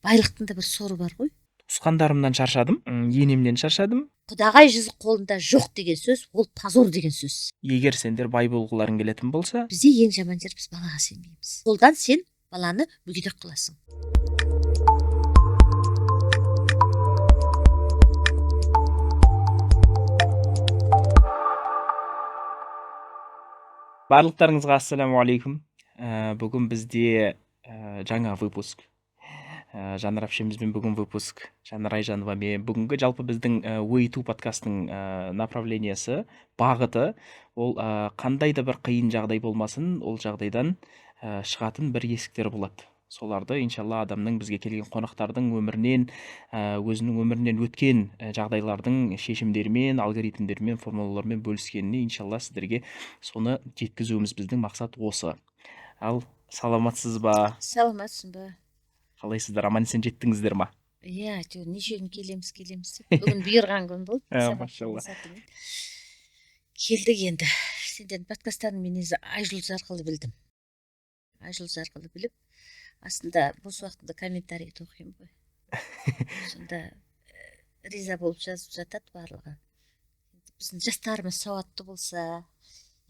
Байлықтың да бір соры бар ғой. Туысқандарымнан шаршадым, енемнен шаршадым. Құдағай жүзік қолында жоқ деген сөз, ол позор деген сөз. Егер сендер бай болғыларың келетін болса, Бізде ең жаман жер, біз балаға сенбейміз. Қолдан сен баланы мүгедек қыласың. Барлықтарыңызға ассалаумағалейкум. Бүгін бізде жаңа выпуск. Жанар әпшемізбен бүгін выпуск. Жанар Айжановамен бүгінгі жалпы біздің Way to подкастының направлениясы, бағыты ол қандай да бір қиын жағдай болмасын, ол жағдайдан шығатын бір есіктер болады. Соларды иншалла адамның, бізге келген қонақтардың өмірінен, өзінің өмірінен өткен жағдайлардың шешімдерімен, алгоритмдерімен, формулалармен бөліскеніне иншалла сіздерге соны жеткізуіміз, біздің мақсат осы. Ал саламатсыз ба? Саламатсың ба? Қалайсыздар, аман есен жеттіңіздер ма? Иә, әйтеуір неше күн келеміз, келеміз деп. Бүгін бұйырған күн болды. Машалла. Келдік енді. Сендердің подкасттарын мен негізі Айжұлдыз арқылы білдім. Айжұлдыз арқылы біліп, астында бос уақытымда комментарийді оқимын ғой. Сонда риза болып жазып жатады барлығы. Біздің жастарымыз сауатты болса,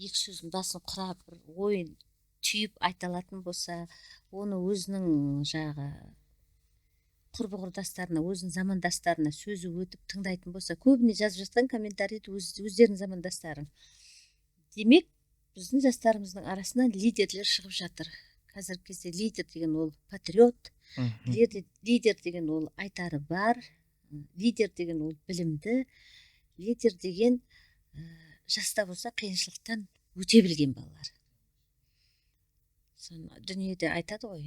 екі сөздің басын құрап, бір ойын түйіп айта алатын болса, оны өзінің жаңағы құрбы құрдастарына, өзінің замандастарына сөзі өтіп тыңдайтын болса, көбіне жазып жатқан комментарийді өздерінің замандастары. Демек, біздің жастарымыздың арасынан лидерлер шығып жатыр. Қазіргі кезде лидер деген ол патриот, лидер деген ол айтары бар, лидер деген ол білімді, лидер деген жаста болса қиыншылықтан өте білген балалар. Соны дүниеде айтады ғой,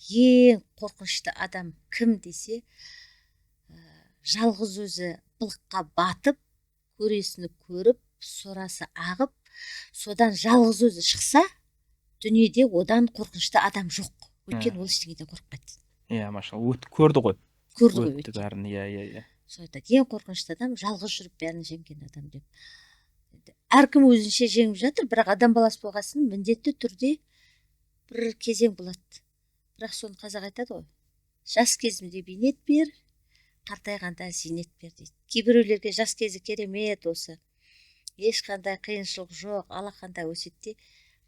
ең қорқынышты адам кім десе, жалғыз өзі былыққа батып, көресіні көріп, сорасы ағып, содан жалғыз өзі шықса, дүниеде одан қорқынышты адам жоқ. Өйткені ол ештеңеден қорықпайды. Иә, машалла, көрді ғой. Көрді ғой, Өтті өтті. бәрін, иә, иә, иә. Сол айтады, ең қорқынышты адам жалғыз жүріп бәрін жеңген адам деп. Әркім өзінше жеңіп жатыр, бірақ адам баласы болғасын міндетті түрде бір кезең болады. Бірақ соны қазақ айтады ғой, жас кезімде бейнет бер, қартайғанда зейнет бер дейді. Кейбіреулерге жас кезі керемет осы, ешқандай қиыншылық жоқ, алақанда өседі де,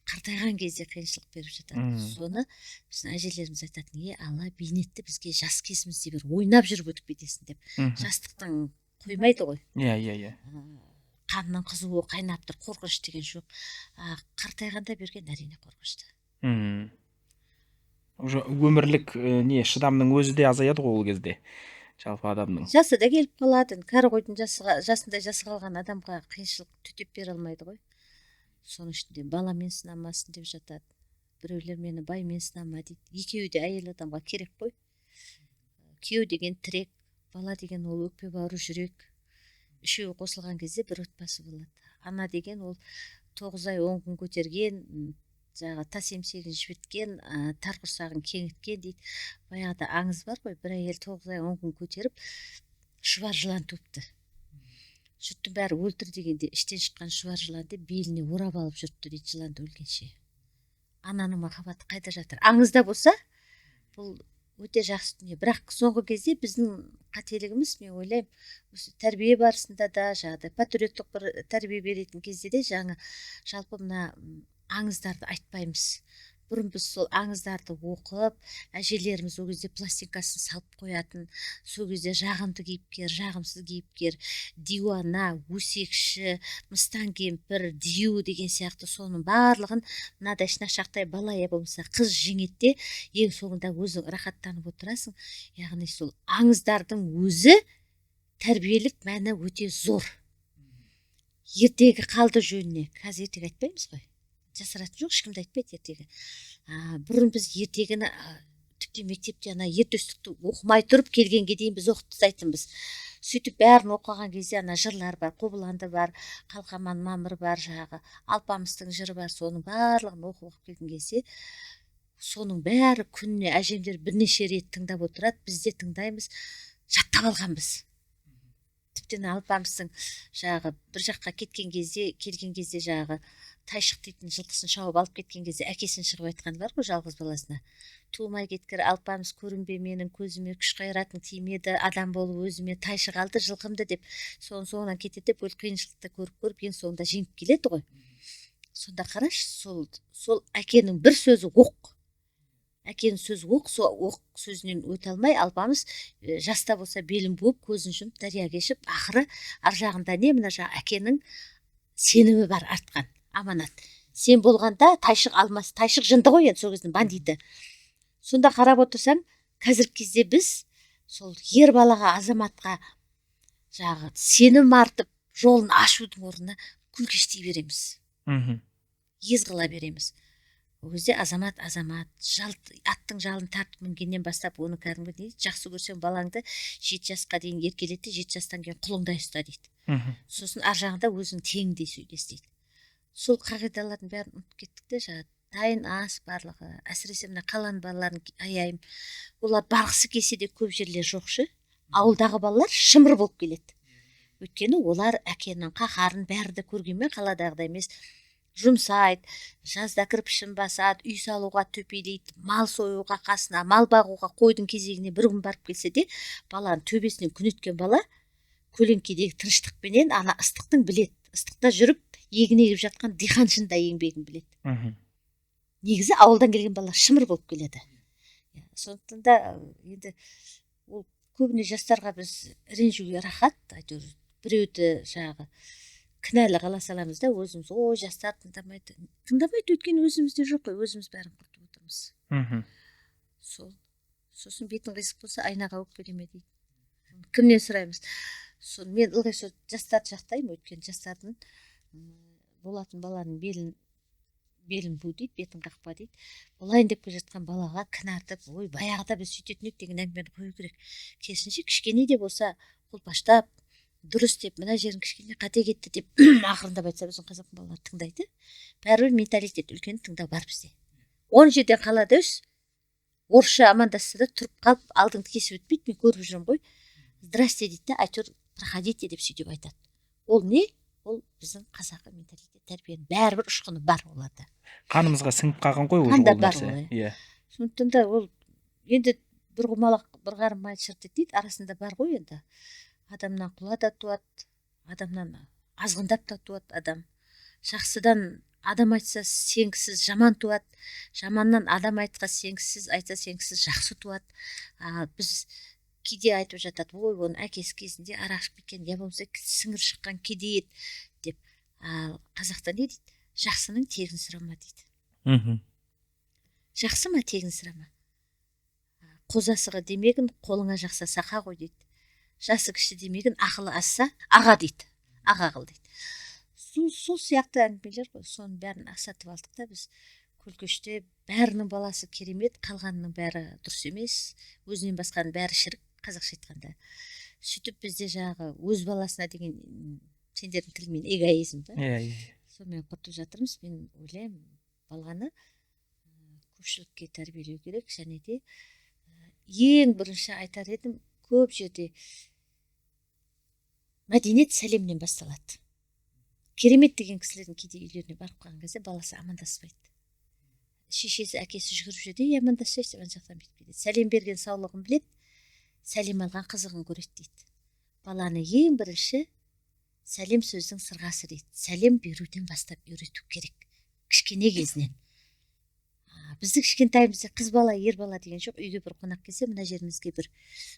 қартайған кезде қиыншылық беріп жатады. Соны біздің әжелеріміз айтатын, Алла бейнетті бізге жас кезімізде бер, ойнап жүріп өтіп кетесің деп. Жастықтың қоймайды ғой. Иә, иә, иә. Қанның қызуы қайнап тұр, қорқыныш деген жоқ. Қартайғанда берген әрине қорқынышты. Уже өмірлік не, шыдамның өзі де азаяды ғой ол кезде. Жалпы адамның. Жасы да келіп қалады. Енді кәрі қойдың жасындай жасы қалған адамға қиыншылық төтеп бере алмайды ғой. Соның ішінде баламен сынамасын деп жатады. Біреулер мені баймен сынама дейді. Екеуі де әйел адамға керек қой. Күйеу деген тірек, бала деген ол өкпе бауыр жүрек. Үшеуі қосылған кезде бір отбасы болады. Ана деген ол 9 ай 10 күн көтерген, жаңағы тас емшегін жібіткен, тар құрсағын кеңіткен дейді. Баяғыда аңыз бар ғой, бір әйел 9 ай 10 күн көтеріп шұбар жылан туыпты. Жұрттың бәрі өлтір дегенде іштен шыққан шұбар жыланды беліне орап алып жүріпті дейді, жыланды өлгенше. Ананың махаббаты қайда жатыр? Аңызда болса, бұл өте жақсы дүние. Бірақ соңғы кезде біздің қателігіміз, мен ойлаймын, осы тәрбие барысында да, жаңағыдай патриоттық бір тәрбие беретін кезде де жаңа жалпы мына аңыздарды айтпаймыз. Бұрын біз сол аңыздарды оқып, әжелеріміз ол кезде пластинкасын салып қоятын, сол кезде жағымды кейіпкер, жағымсыз кейіпкер, диуана, өсекші, мыстан кемпір, дию деген сияқты соның барлығын мынадай шынашақтай бала я болмаса қыз жеңеді де, ең соңында өзің рахаттанып отырасың. Яғни сол аңыздардың өзі тәрбиелік мәні өте зор. Ертегі қалды жөніне. Қазір ертегі айтпаймыз ғой. Жасыратын жоқ, ешкім де айтпайды ертегі. Бұрын біз ертегіні, тіпті мектепте ана ертөстікті оқымай тұрып келгенге дейін біз оқып тастайтынбыз. Сөйтіп бәрін оқыған кезде ана жырлар бар, Қобыланды бар, Қалқаман Мамыр бар, жаңағы Алпамыстың жыры бар, соның барлығын оқып оқып келген кезде соның бәрі күніне әжемдер бірнеше рет тыңдап отырады, біз де тыңдаймыз, жаттап алғанбыз. Тіптен Алпамыстың жаңағы бір жаққа кеткен кезде, келген кезде жаңағы Тайшық дейтін жылқысын шауып алып кеткен кезде әкесін шығып айтқаны бар ғой жалғыз баласына: «Тумай кеткір Алпамыс, көрінбе менің көзіме, күш қайратың тимеді адам болып өзіме, Тайшық алды жылқымды», – деп, соның соңынан кетеді деп, ол қиыншылықты көріп көріп, ең соңында жеңіп келеді ғой. Сонда қарашы, сол әкенің бір сөзі оқ, әкенің сөзі оқ. Сол оқ сөзінен өте алмай Алпамыс жаста болса белін буып, көзін жұмып, дария кешіп, ақыры ар жағында не, мына жағы әкенің сенімі бар, артқан аманат. Сен болғанда Тайшық алмас, Тайшық жынды ғой енді, сол кездің бандиті. Сонда қарап отырсаң, қазіргі кезде біз сол ер балаға, азаматқа жаңағы сенім артып, жолын ашудың орнына күлкештей береміз, ез қыла береміз. Ол кезде азамат, азамат жалт, аттың жалын тартып мінгеннен бастап оны кәдімгі не дейді, жақсы көрсең балаңды, 7 жасқа дейін еркелет те, 7 жастан кейін құлыңдай ұста дейді. Сосын ар жағында өзің теңдей сөйлес дейді. Сол қағидалардың бәрін ұмытып кеттік те. Жаңағы дайын ас барлығы, әсіресе мына қаланың балаларын аяймын, олар барғысы келсе де, көп жерлер жоқ ше. Ауылдағы балалар шымыр болып келеді, өйткені олар әкенің қаһарын бәрі де көргенмен, қаладағыдай емес, жұмсайды. Жазда кірпішін басады, үй салуға төпелейді, мал союға қасына, мал бағуға, қойдың кезегіне бір күн барып келсе де, баланың төбесінен күн өткен бала көлеңкедегі тыныштықпенен ана ыстықтың біледі, ыстықта жүріп егін егіп жатқан диқаншының да еңбегін біледі. Негізі ауылдан келген бала шымыр болып келеді. Иә, сондықтан да енді ол көбіне жастарға біз ренжуге рахат, әйтеуір біреуді жаңағы кінәлі қыла саламыз да өзіміз: «Ой, жастар тыңдамайды». Тыңдамайды, өйткені өзімізде жоқ қой, өзіміз бәрін құртып отырмыз. Сол сосын бетің қисық болса, айнаға өкпелеме дейді, кімнен сұраймыз соны? Мен ылғи сол жастарды жақтаймын, өйткені жастардың болатын баланың белін бу дейді, бетін қақпа дейді. Болайын деп келе жатқан балаға кінә артып, «Ой, баяғыда біз сөйтетін едік» деген әңгімені қою керек. Керісінше, кішкене де болса қолпаштап, дұрыс деп, мына жерің кішкене қате кетті деп ақырындап айтса, біздің қазақтың балалары тыңдайды. Бәрібір менталитет, үлкенді тыңдау бар бізде. Он жерден қалада өс, орысша амандасса да, тұрып қалып алдыңды кесіп өтпейді. Мен көріп жүрмін ғой, «Здрасте» дейді да, әйтеуір «Проходите» деп сөйтіп айтады. Ол не? Ол біздің қазақы менталитет, тәрбиенің бәрібір ұшқыны бар оларда. Қанымызға сіңіп қалған ғой уже Қанда ол бар нәрсе. Ол, иә. Сондықтан да ол енді бір құмалақ бір қарын май шірітеді дейді, арасында бар ғой енді. Адамнан құла да туады, адамнан азғындап та туады адам. Жақсыдан адам айтса, сенгісіз жаман туады, жаманнан адам айтқа сенгісіз айтса, сенгісіз жақсы туады. А біз кейде айтып жатады: «Ой, оның әкесі кезінде арақ ішіп кеткен, я болмаса сіңірі шыққан кедей еді», – деп. Ал қазақта не дейді? «Жақсының тегін сұрама», – дейді. Жақсы ма, тегін сұрама. Қозасығы демегін, қолыңа жақса, сақа ғой дейді. Жасы кіші демегін, ақылы азса, аға дейді, аға қыл дейді. Сол сияқты әңгімелер ғой. Соның бәрін ақсатып алдық та біз. Көлкеште бәрінің баласы керемет, қалғанының бәрі дұрыс емес, өзінен басқаның бәрі шірік, қазақша айтқанда. Сөйтіп бізде жаңағы өз баласына деген, сендердің тілмен эгоизм ба, иә иә сонымен құртып жатырмыз. Мен ойлаймын, баланы көпшілікке тәрбиелеу керек. Және де ең бірінші айтар едім, көп жерде мәдениет сәлемнен басталады. Керемет деген кісілердің кейде үйлеріне барып қалған кезде баласы амандаспайды. Шешесі, әкесі жүгіріп жүреді: «Ей, амандассайшы», – деп, ана жақтан бүйтіп кетеді. Сәлем берген саулығын біледі, сәлем алған қызығын көреді дейді. Баланы ең бірінші сәлем сөздің сырғасы дейді, сәлем беруден бастап үйрету керек кішкене кезінен. Біздің кішкентайымызда қыз бала, ер бала деген жоқ, үйге бір қонақ келсе, мына жерімізге бір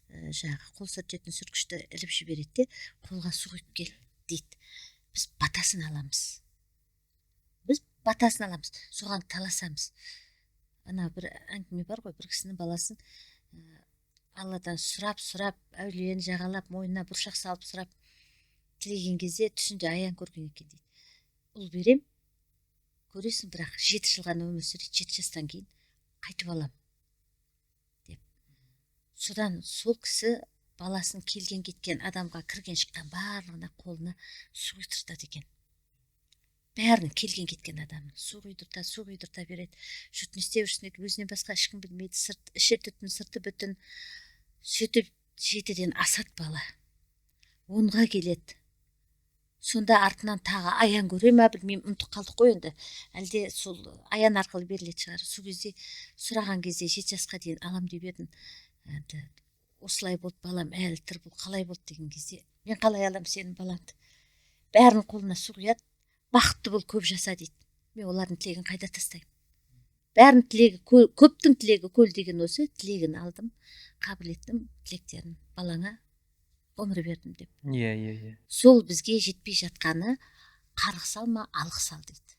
жаңағы қол сүртетін сүрткішті іліп жібереді де, «Қолға су құйып кел», – дейді. Біз батасын аламыз, біз батасын аламыз, соған таласамыз. Ана бір әңгіме бар ғой, бір кісінің баласын Алладан сұрап сұрап, әулиені жағалап, мойнына бұршақ салып сұрап тілеген кезде, түсінде аян көрген екен дейді: «Ұл берем, көресің, бірақ 7 жыл ғана өмір сүреді, 7 жастан кейін қайтып алам», – деп. Содан сол кісі баласын келген кеткен адамға, кірген шыққан барлығына қолына су құйдыртады екен. Бәрін, келген кеткен адамын су құйдырта, су құйдырта береді. Жұрт не істеп жүрсің дейді, өзінен басқа ешкім білмейді, сырт іші түтін, сырты бүтін. Сөйтіп 7-ден асады бала, 10-ға келеді. Сонда артынан тағы аян көре ма, білмеймін, ұмытып қалдық қой енді, әлде сол аян арқылы берілетін шығар. Сол кезде сұраған кезде 7 жасқа дейін алам деп едім, енді осылай болды, балам әлі тірі, бұл қалай болды деген кезде, мен қалай алам сенің балаңды, бәрінің қолына су құяды, бақытты бол, көп жаса дейді. Мен олардың тілегін қайда тастаймын? Бәрінің тілегі, көптің тілегі көл деген осы, тілегін алдым, қабыл еттім тілектерін, балаңа өмір бердім деп. Иә, иә, иә. Сол бізге жетпей жатқаны, қарғыс алма, алғыс ал дейді.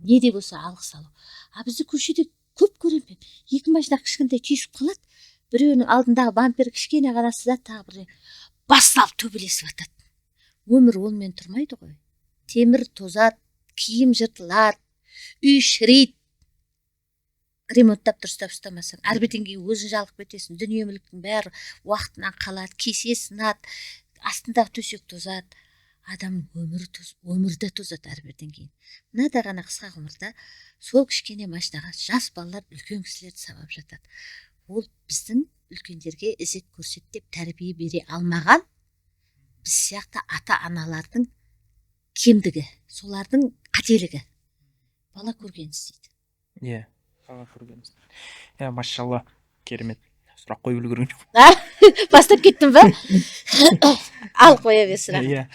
Не де болса алғыс алу. А бізді көшеде көп көремін мен. Екі машина кішкентай түйісіп қалады, біреуінің алдындағы бампер кішкене ғана сызады, тағы біреу бас салып төбелесіп жатады. Өмір онымен тұрмайды ғой. Темір тозады, киім жыртылады, үй шіриді. Ремонттап дұрыстап ұстамасаң, әрбірден кейін өзің жалығып кетесің. Дүние мүліктің бәрі уақытынан қалады, кесе сынады, астындағы төсек тозады. Адамның өмірі өмірі де тозады әрбірден кейін. Мынадай ғана қысқа ғұмырда сол кішкене машинаға жас балалар үлкен кісілерді сабап жатады. Ол біздің үлкендерге ізет көрсет деп тәрбие бере алмаған біз сияқты ата аналардың кемдігі, солардың қателігі. Бала көрген істейді. Иә, бала көрген істейді. Иә, машалла, керемет. Сұрақ қойып үлгерген жоқпын. Бастап кеттім ба? Ал қоя бер сұрақ. Иә.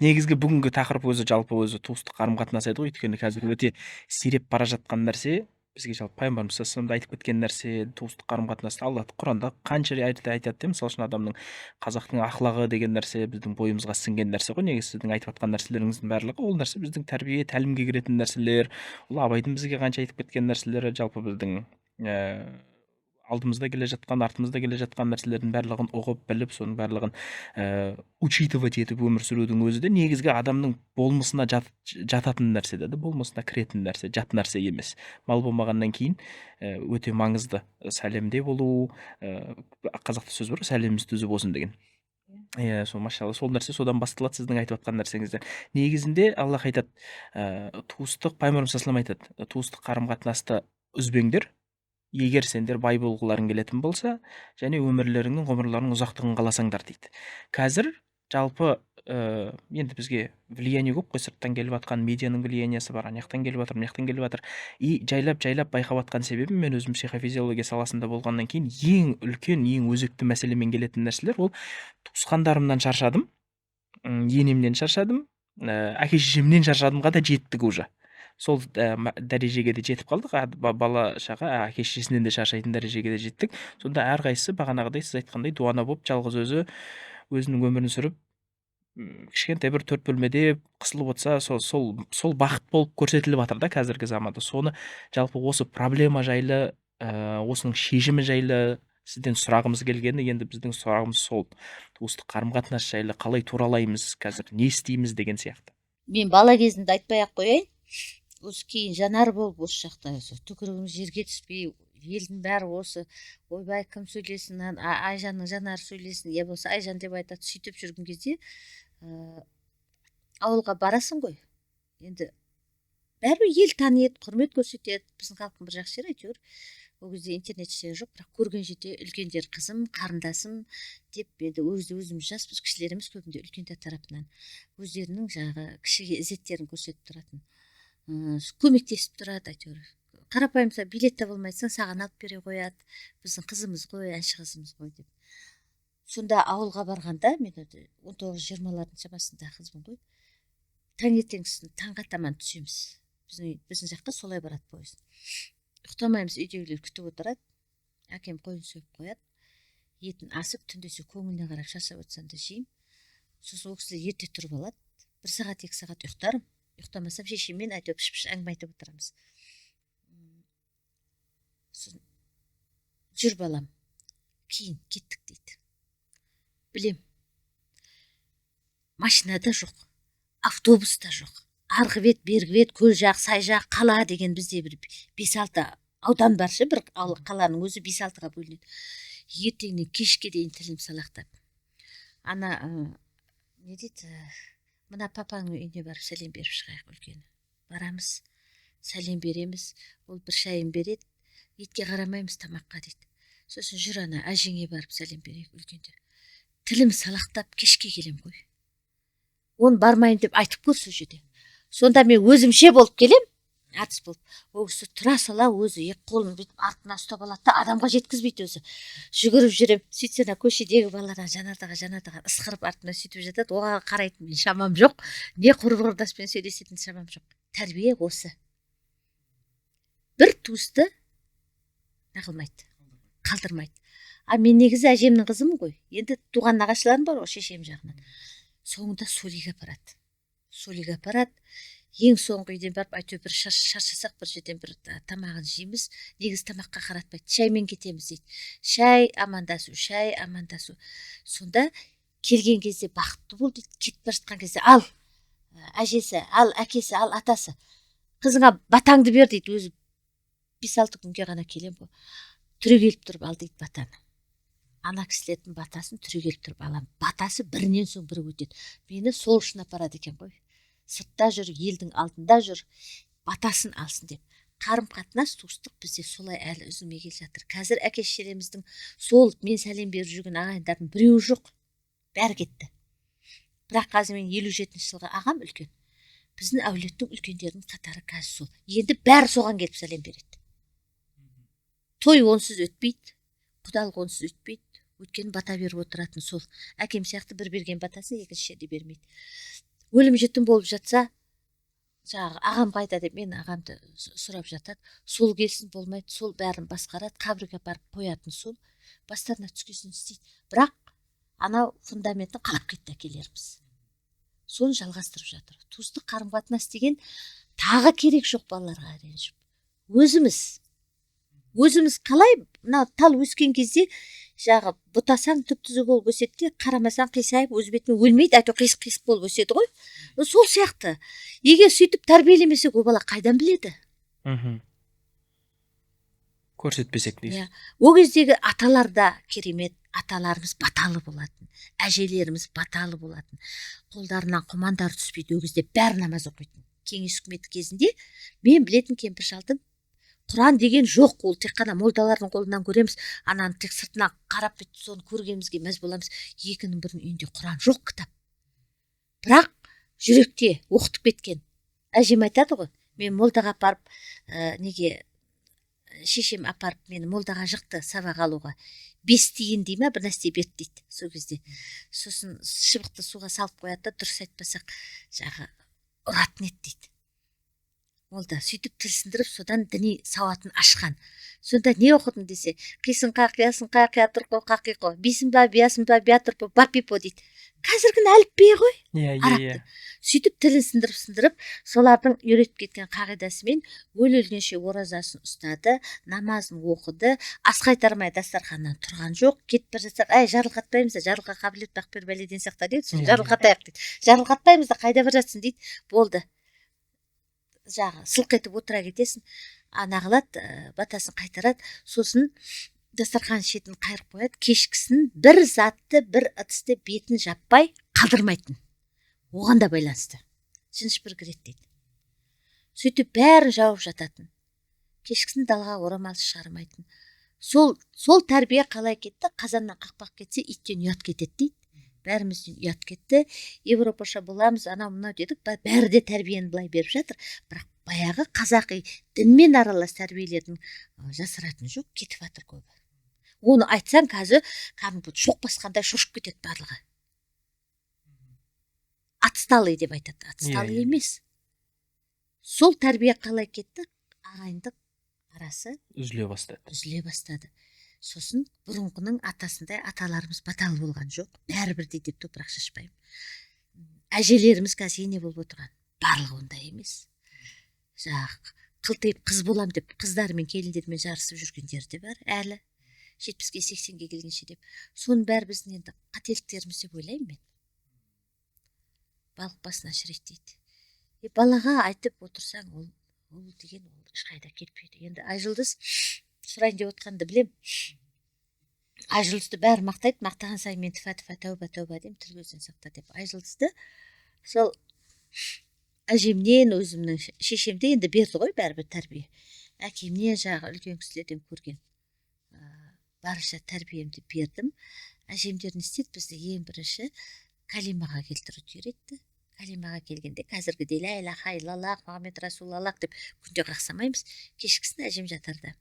Негізгі бүгінгі тақырып өзі жалпы өзі туыстық қарым қатынас еді ғой, өйткені қазір өте сиреп бара жатқан нәрсе. Бізге жалпы пайғамбарымыз саллаллаху алейхи айтып кеткен нәрсе туыстық қарым қатынасты. Алла Құранда қанша рет айтады де, мысалы үшін адамның, қазақтың ақлағы деген нәрсе біздің бойымызға сіңген нәрсе ғой. Негізі сіздің айтып жатқан нәрселеріңіздің барлығы ол нәрсе біздің тәрбие тәлімге кіретін нәрселер. Ол Абайдың бізге қанша айтып кеткен нәрселері, жалпы біздің алдымызда келе жатқан, артымызда келе жатқан нәрселердің барлығын ұғып, біліп, соның барлығын учитывать етіп өмір сүрудің өзі де негізгі адамның болмысына жататын нәрсе да, болмысына кіретін нәрсе, жат нәрсе емес. Мал болмағаннан кейін өте маңызды сәлемде болу. Қазақта сөз бар ғой, сәлеміміз түзу болсын деген. Иә, сол машалла, сол нәрсе содан басталады сіздің айтып жатқан нәрсеңізден. Негізінде Аллах айтады, туыстық, пайғамбарымыз саллаллаху алейхи вассалам айтады, туыстық қарым қатынасты үзбеңдер, егер сендер бай болғыларың келетін болса және өмірлеріңнің, ғұмырларының ұзақтығын қаласаңдар дейді. Қазір жалпы енді бізге влияние көп қой, сырттан келіп жатқан медианың влияниясы бар, ана жақтан келіп жатыр, мына жақтан келіп жатыр. И жайлап жайлап байқап жатқан себебім, мен өзім психофизиология саласында болғаннан кейін ең үлкен, ең өзекті мәселемен келетін нәрселер ол туысқандарымнан шаршадым, енемнен шаршадым, әке шешемнен шаршадымға да жеттік уже. Сол дәрежеге де жетіп қалдық. Бала шаға әке шешесінен де шаршайтын дәрежеге де жеттік. Сонда әрқайсысы бағанағыдай сіз айтқандай дуана болып, жалғыз өзі өзінің өмірін сүріп, кішкентай бір 4 бөлмеде қысылып отырса, сол бақыт болып көрсетіліп жатыр да қазіргі заманда. Соны жалпы осы проблема жайлы, осының шешімі жайлы сізден сұрағымыз келгені, енді біздің сұрағымыз сол туыстық қарым-қатынас жайлы қалай туралаймыз, қазір не істейміз деген сияқты. Мен бала кезімді айтпай ақ қояйын. Осы кейін жанар болып осы жақта түкірігіміз жерге түспей, елдің бәрі осы ойбай кім сөйлесін, Айжанның жанары сөйлесін, я болмаса Айжан деп айтады. Сөйтіп жүрген кезде, ауылға барасың ғой, енді бәрібір ел таниды, құрмет көрсетеді. Біздің халықтың бір жақсы жері әйтеуір ол кезде интернет ештеңе жоқ, бірақ көрген жерде үлкендер қызым, қарындасым деп, енді өзіміз жаспыз, кішілер емес, көбінде үлкендер тарапынан өздерінің жаңағы кішіге ізеттерін көрсетіп тұратын, көмектесіп тұрады әйтеуір. Қарапайым мысалы билет таба алмайсың, саған алып бере қояды, біздің қызымыз ғой, әнші қызымыз ғой деп. Сонда ауылға барғанда, мен он тоғыз жиырмалардың шамасында қызбын ғой, таңертеңгісін таңға таман түсеміз. Біздің жаққа солай барады пойыз. Ұйықтамаймыз, үйдегілер күтіп отырады. Әкем қойын сойып қояды, етін асып, түндесе көңіліне қарап шаршап отырсам да жеймін. Сосын ол кісілер ерте тұрып алады, 1 сағат, 2 сағат ұйықтарым. Ұйықтамасам шешеммен әйтеуір пыш-пыш әңгіме айтып отырамыз. Сосын жүр балам, кейін кеттік дейді. Білем, машинада жоқ, автобуста жоқ, арғы бет, бергі бет, көл жақ, сай жақ, қала деген бізде бір 5-6 аудан бар ше, бір қаланың өзі 5-6-ға бөлінеді. Ертеңнен кешке дейін тілім салақтап. Ана, не дейді, мына папаның үйіне барып сәлем беріп шығайық үлкені. Барамыз, сәлем береміз, ол бір шайын береді, етке қарамаймыз тамаққа дейді. Сосын жүр ана әжеңе барып сәлем берейік үлкендер. Тілім салақтап кешке келем ғой. Оны бармайын деп айтып көр сол жерде. Сонда мен өзімше болып келем, әртіс болып. Ол кісі тұра сала өзі екі қолын бүйтіп артына ұстап алады да, адамға жеткізбейді өзі. Жүгіріп жүрем. Сөйтсе, ана көшедегі балалар Жанат аға, Жанат аға ысқырып артына сөйтіп жатады. Оған қарайтын мен шамам жоқ, не құрбы құрдаспен сөйлесетін шамам жоқ. Тәрбие осы. Бір туысты неғылмайды, қалдырмайды. А мен негізі әжемнің қызымын ғой. Енді туған нағашыларым бар ғой шешем жағынан. Соңында Солиге апарады. Солиге апарады. Ең соңғы үйден барып, әйтеуір бір шаршасақ, бір жерден бір тамағын жейміз. Негізі тамаққа қаратпайды. Шаймен кетеміз дейді. Шай амандасу, шай амандасу. Сонда келген кезде бақытты бол дейді. Кетіп бара жатқан кезде ал әжесі, ал әкесі, ал атасы, қызыңа батаңды бер дейді. Өзі 5-6 күнге ғана келем ғой. Түрегеліп тұрып ал дейді батаны. Ана кісілердің батасын түрегеліп тұрып аламын. Батасы бірінен соң бірі өтеді. Мені сол үшін апарады екен ғой. Сыртта жүр, елдің алдында жүр, батасын алсын деп. Қарым қатынас, туыстық бізде солай әлі үзілмей келе жатыр. Қазір әке шешелеріміздің сол мен сәлем беріп жүрген ағайындардың біреуі жоқ, бәрі кетті. Бірақ қазір мен 57-жылғы ағам үлкен, біздің әулеттің үлкендерінің қатары қазір сол. Енді бәрі соған келіп сәлем береді. Той онсыз өтпейді, құдалық онсыз өтпейді. Өйткені бата беріп отыратын сол. Әкем сияқты бір берген батасын екінші жерде бермейді. Өлім жітім болып жатса, жаңағы ағам қайда деп мен ағамды сұрап жатады. Сол келсін, болмайды, сол бәрін басқарады, қабірге апарып қоятын сол, бастарына түскесін істейді. Бірақ анау фундаментін қалап кетті әкелеріміз, соны жалғастырып жатыр. Туыстық қарым қатынас деген тағы керек жоқ балаларға ренжіп. Өзіміз қалай мына тал өскен кезде жағы бұтасаң түп түзу болып өседі де, қарамасаң қисайып өз бетімен өлмейді, әйтеуір қисық қисық болып өседі ғой. Сол сияқты егер сөйтіп тәрбиелемесек, ол бала қайдан біледі? Көрсетпесек дейсіз. Иә. Ол кездегі аталар да керемет, аталарымыз баталы болатын, әжелеріміз баталы болатын, қолдарынан құмандары түспейді. Ол кезде бәрі намаз оқитын. Кеңес үкіметі кезінде мен білетін кемпір шалдың Құран деген жоқ, ол тек қана молдалардың қолынан көреміз, ананы тек сыртынан қарап бүйтіп соны көргенімізге мәз боламыз. Екінің бірінің үйінде Құран жоқ, кітап, бірақ жүректе оқытып кеткен. Әжем айтады ғой, мен молдаға апарып, неге шешем апарып мені молдаға жықты сабақ алуға, 5 тиын дей ма, бір нәрсе берді дейді сол кезде. Сосын шыбықты суға салып қояды да, дұрыс айтпасақ жағы ұратын еді дейді молда. Сөйтіп тіл сындырып, содан діни сауатын ашқан. Сонда не оқыдың десе, қисын қа, қиясын қа, қиятырқо, қақиқо, бисін ба, биясын ба, биятырпо, бапипо дейді. Қазіргінің әліпбиі ғой. Иә, иә, араб иә. Сөйтіп тілін сындырып сындырып, солардың үйретіп кеткен қағидасымен өле өлгенше оразасын ұстады, намазын оқыды, ас қайтармай дастарханнан тұрған жоқ. Кетіп бара жатсақ, әй, жарылқатпаймыз да, жарылқа қабілет бақ бер, бәледен сақта дейді. Сосын жарылқатайық дейді. Жарылқатпаймыз да, қайда бара жатсың дейді. Болды, жағы сылқ етіп отыра кетесің. Ана қылады, батасын қайтарады, сосын дастархан шетін қайырып қояды. Кешкісін бір затты, бір ыдысты бетін жаппай қалдырмайтын. Оған да байланысты жын-жыбыр кіреді дейді. Сөйтіп бәрін жауып жататын. Кешкісін далаға орамал шығармайтын. Сол тәрбие қалай кетті? Қазаннан қақпақ кетсе, иттен ұят кетеді дейді. Бәрімізден ұят кетті. Европаша боламыз, анау мынау дедік, бәрі де тәрбиені былай беріп жатыр. Бірақ баяғы қазақи дінмен аралас тәрбиелердің жасыратыны жоқ, кетіп жатыр көбі. Оны айтсаң, қазір кәдімгі шоқ басқандай шошып кетеді барлығы. Отсталый деп айтады. Отсталый емес. Сол тәрбие қалай кетті? Ағайындық арасы үзіле бастады. Үзіле бастады. Сосын бұрынғының атасындай аталарымыз баталы болған жоқ, бәрі бірдей деп топырақ шашпаймын. Әжелеріміз қазір ене болып отырған, барлығы ондай емес. Жаңағы қылтиып қыз болам деп қыздарымен, келіндермен жарысып жүргендері де бар әлі 70-ке, 80-ге келгенше деп. Соның бәрі біздің енді қателіктеріміз деп ойлаймын мен. Балық басына шірейді дейді. Балаға айтып отырсаң, ол деген ол ешқайда кетпейді. Енді Айжұлдыз сұрайын деп отқанды білем. Айжұлдызды бәрі мақтайды, мақтаған сайын мен тіфа тіфа тәуба тәуба деймін, тіл көзден сақта деп. Айжұлдызды сол әжемнен, өзімнің шешемде енді берді ғой бәрібір тәрбие. Әкемнен, жаңағы үлкен кісілерден көрген барынша тәрбиемді бердім. Әжемдер не істеді? Бізді ең бірінші калимаға келтіруді үйретті. Калимаға келгенде қазіргідей ля иляха иллаллах Мұхаммед расулаллах деп күнде қақсамаймыз. Кешкісін әжем жатарда: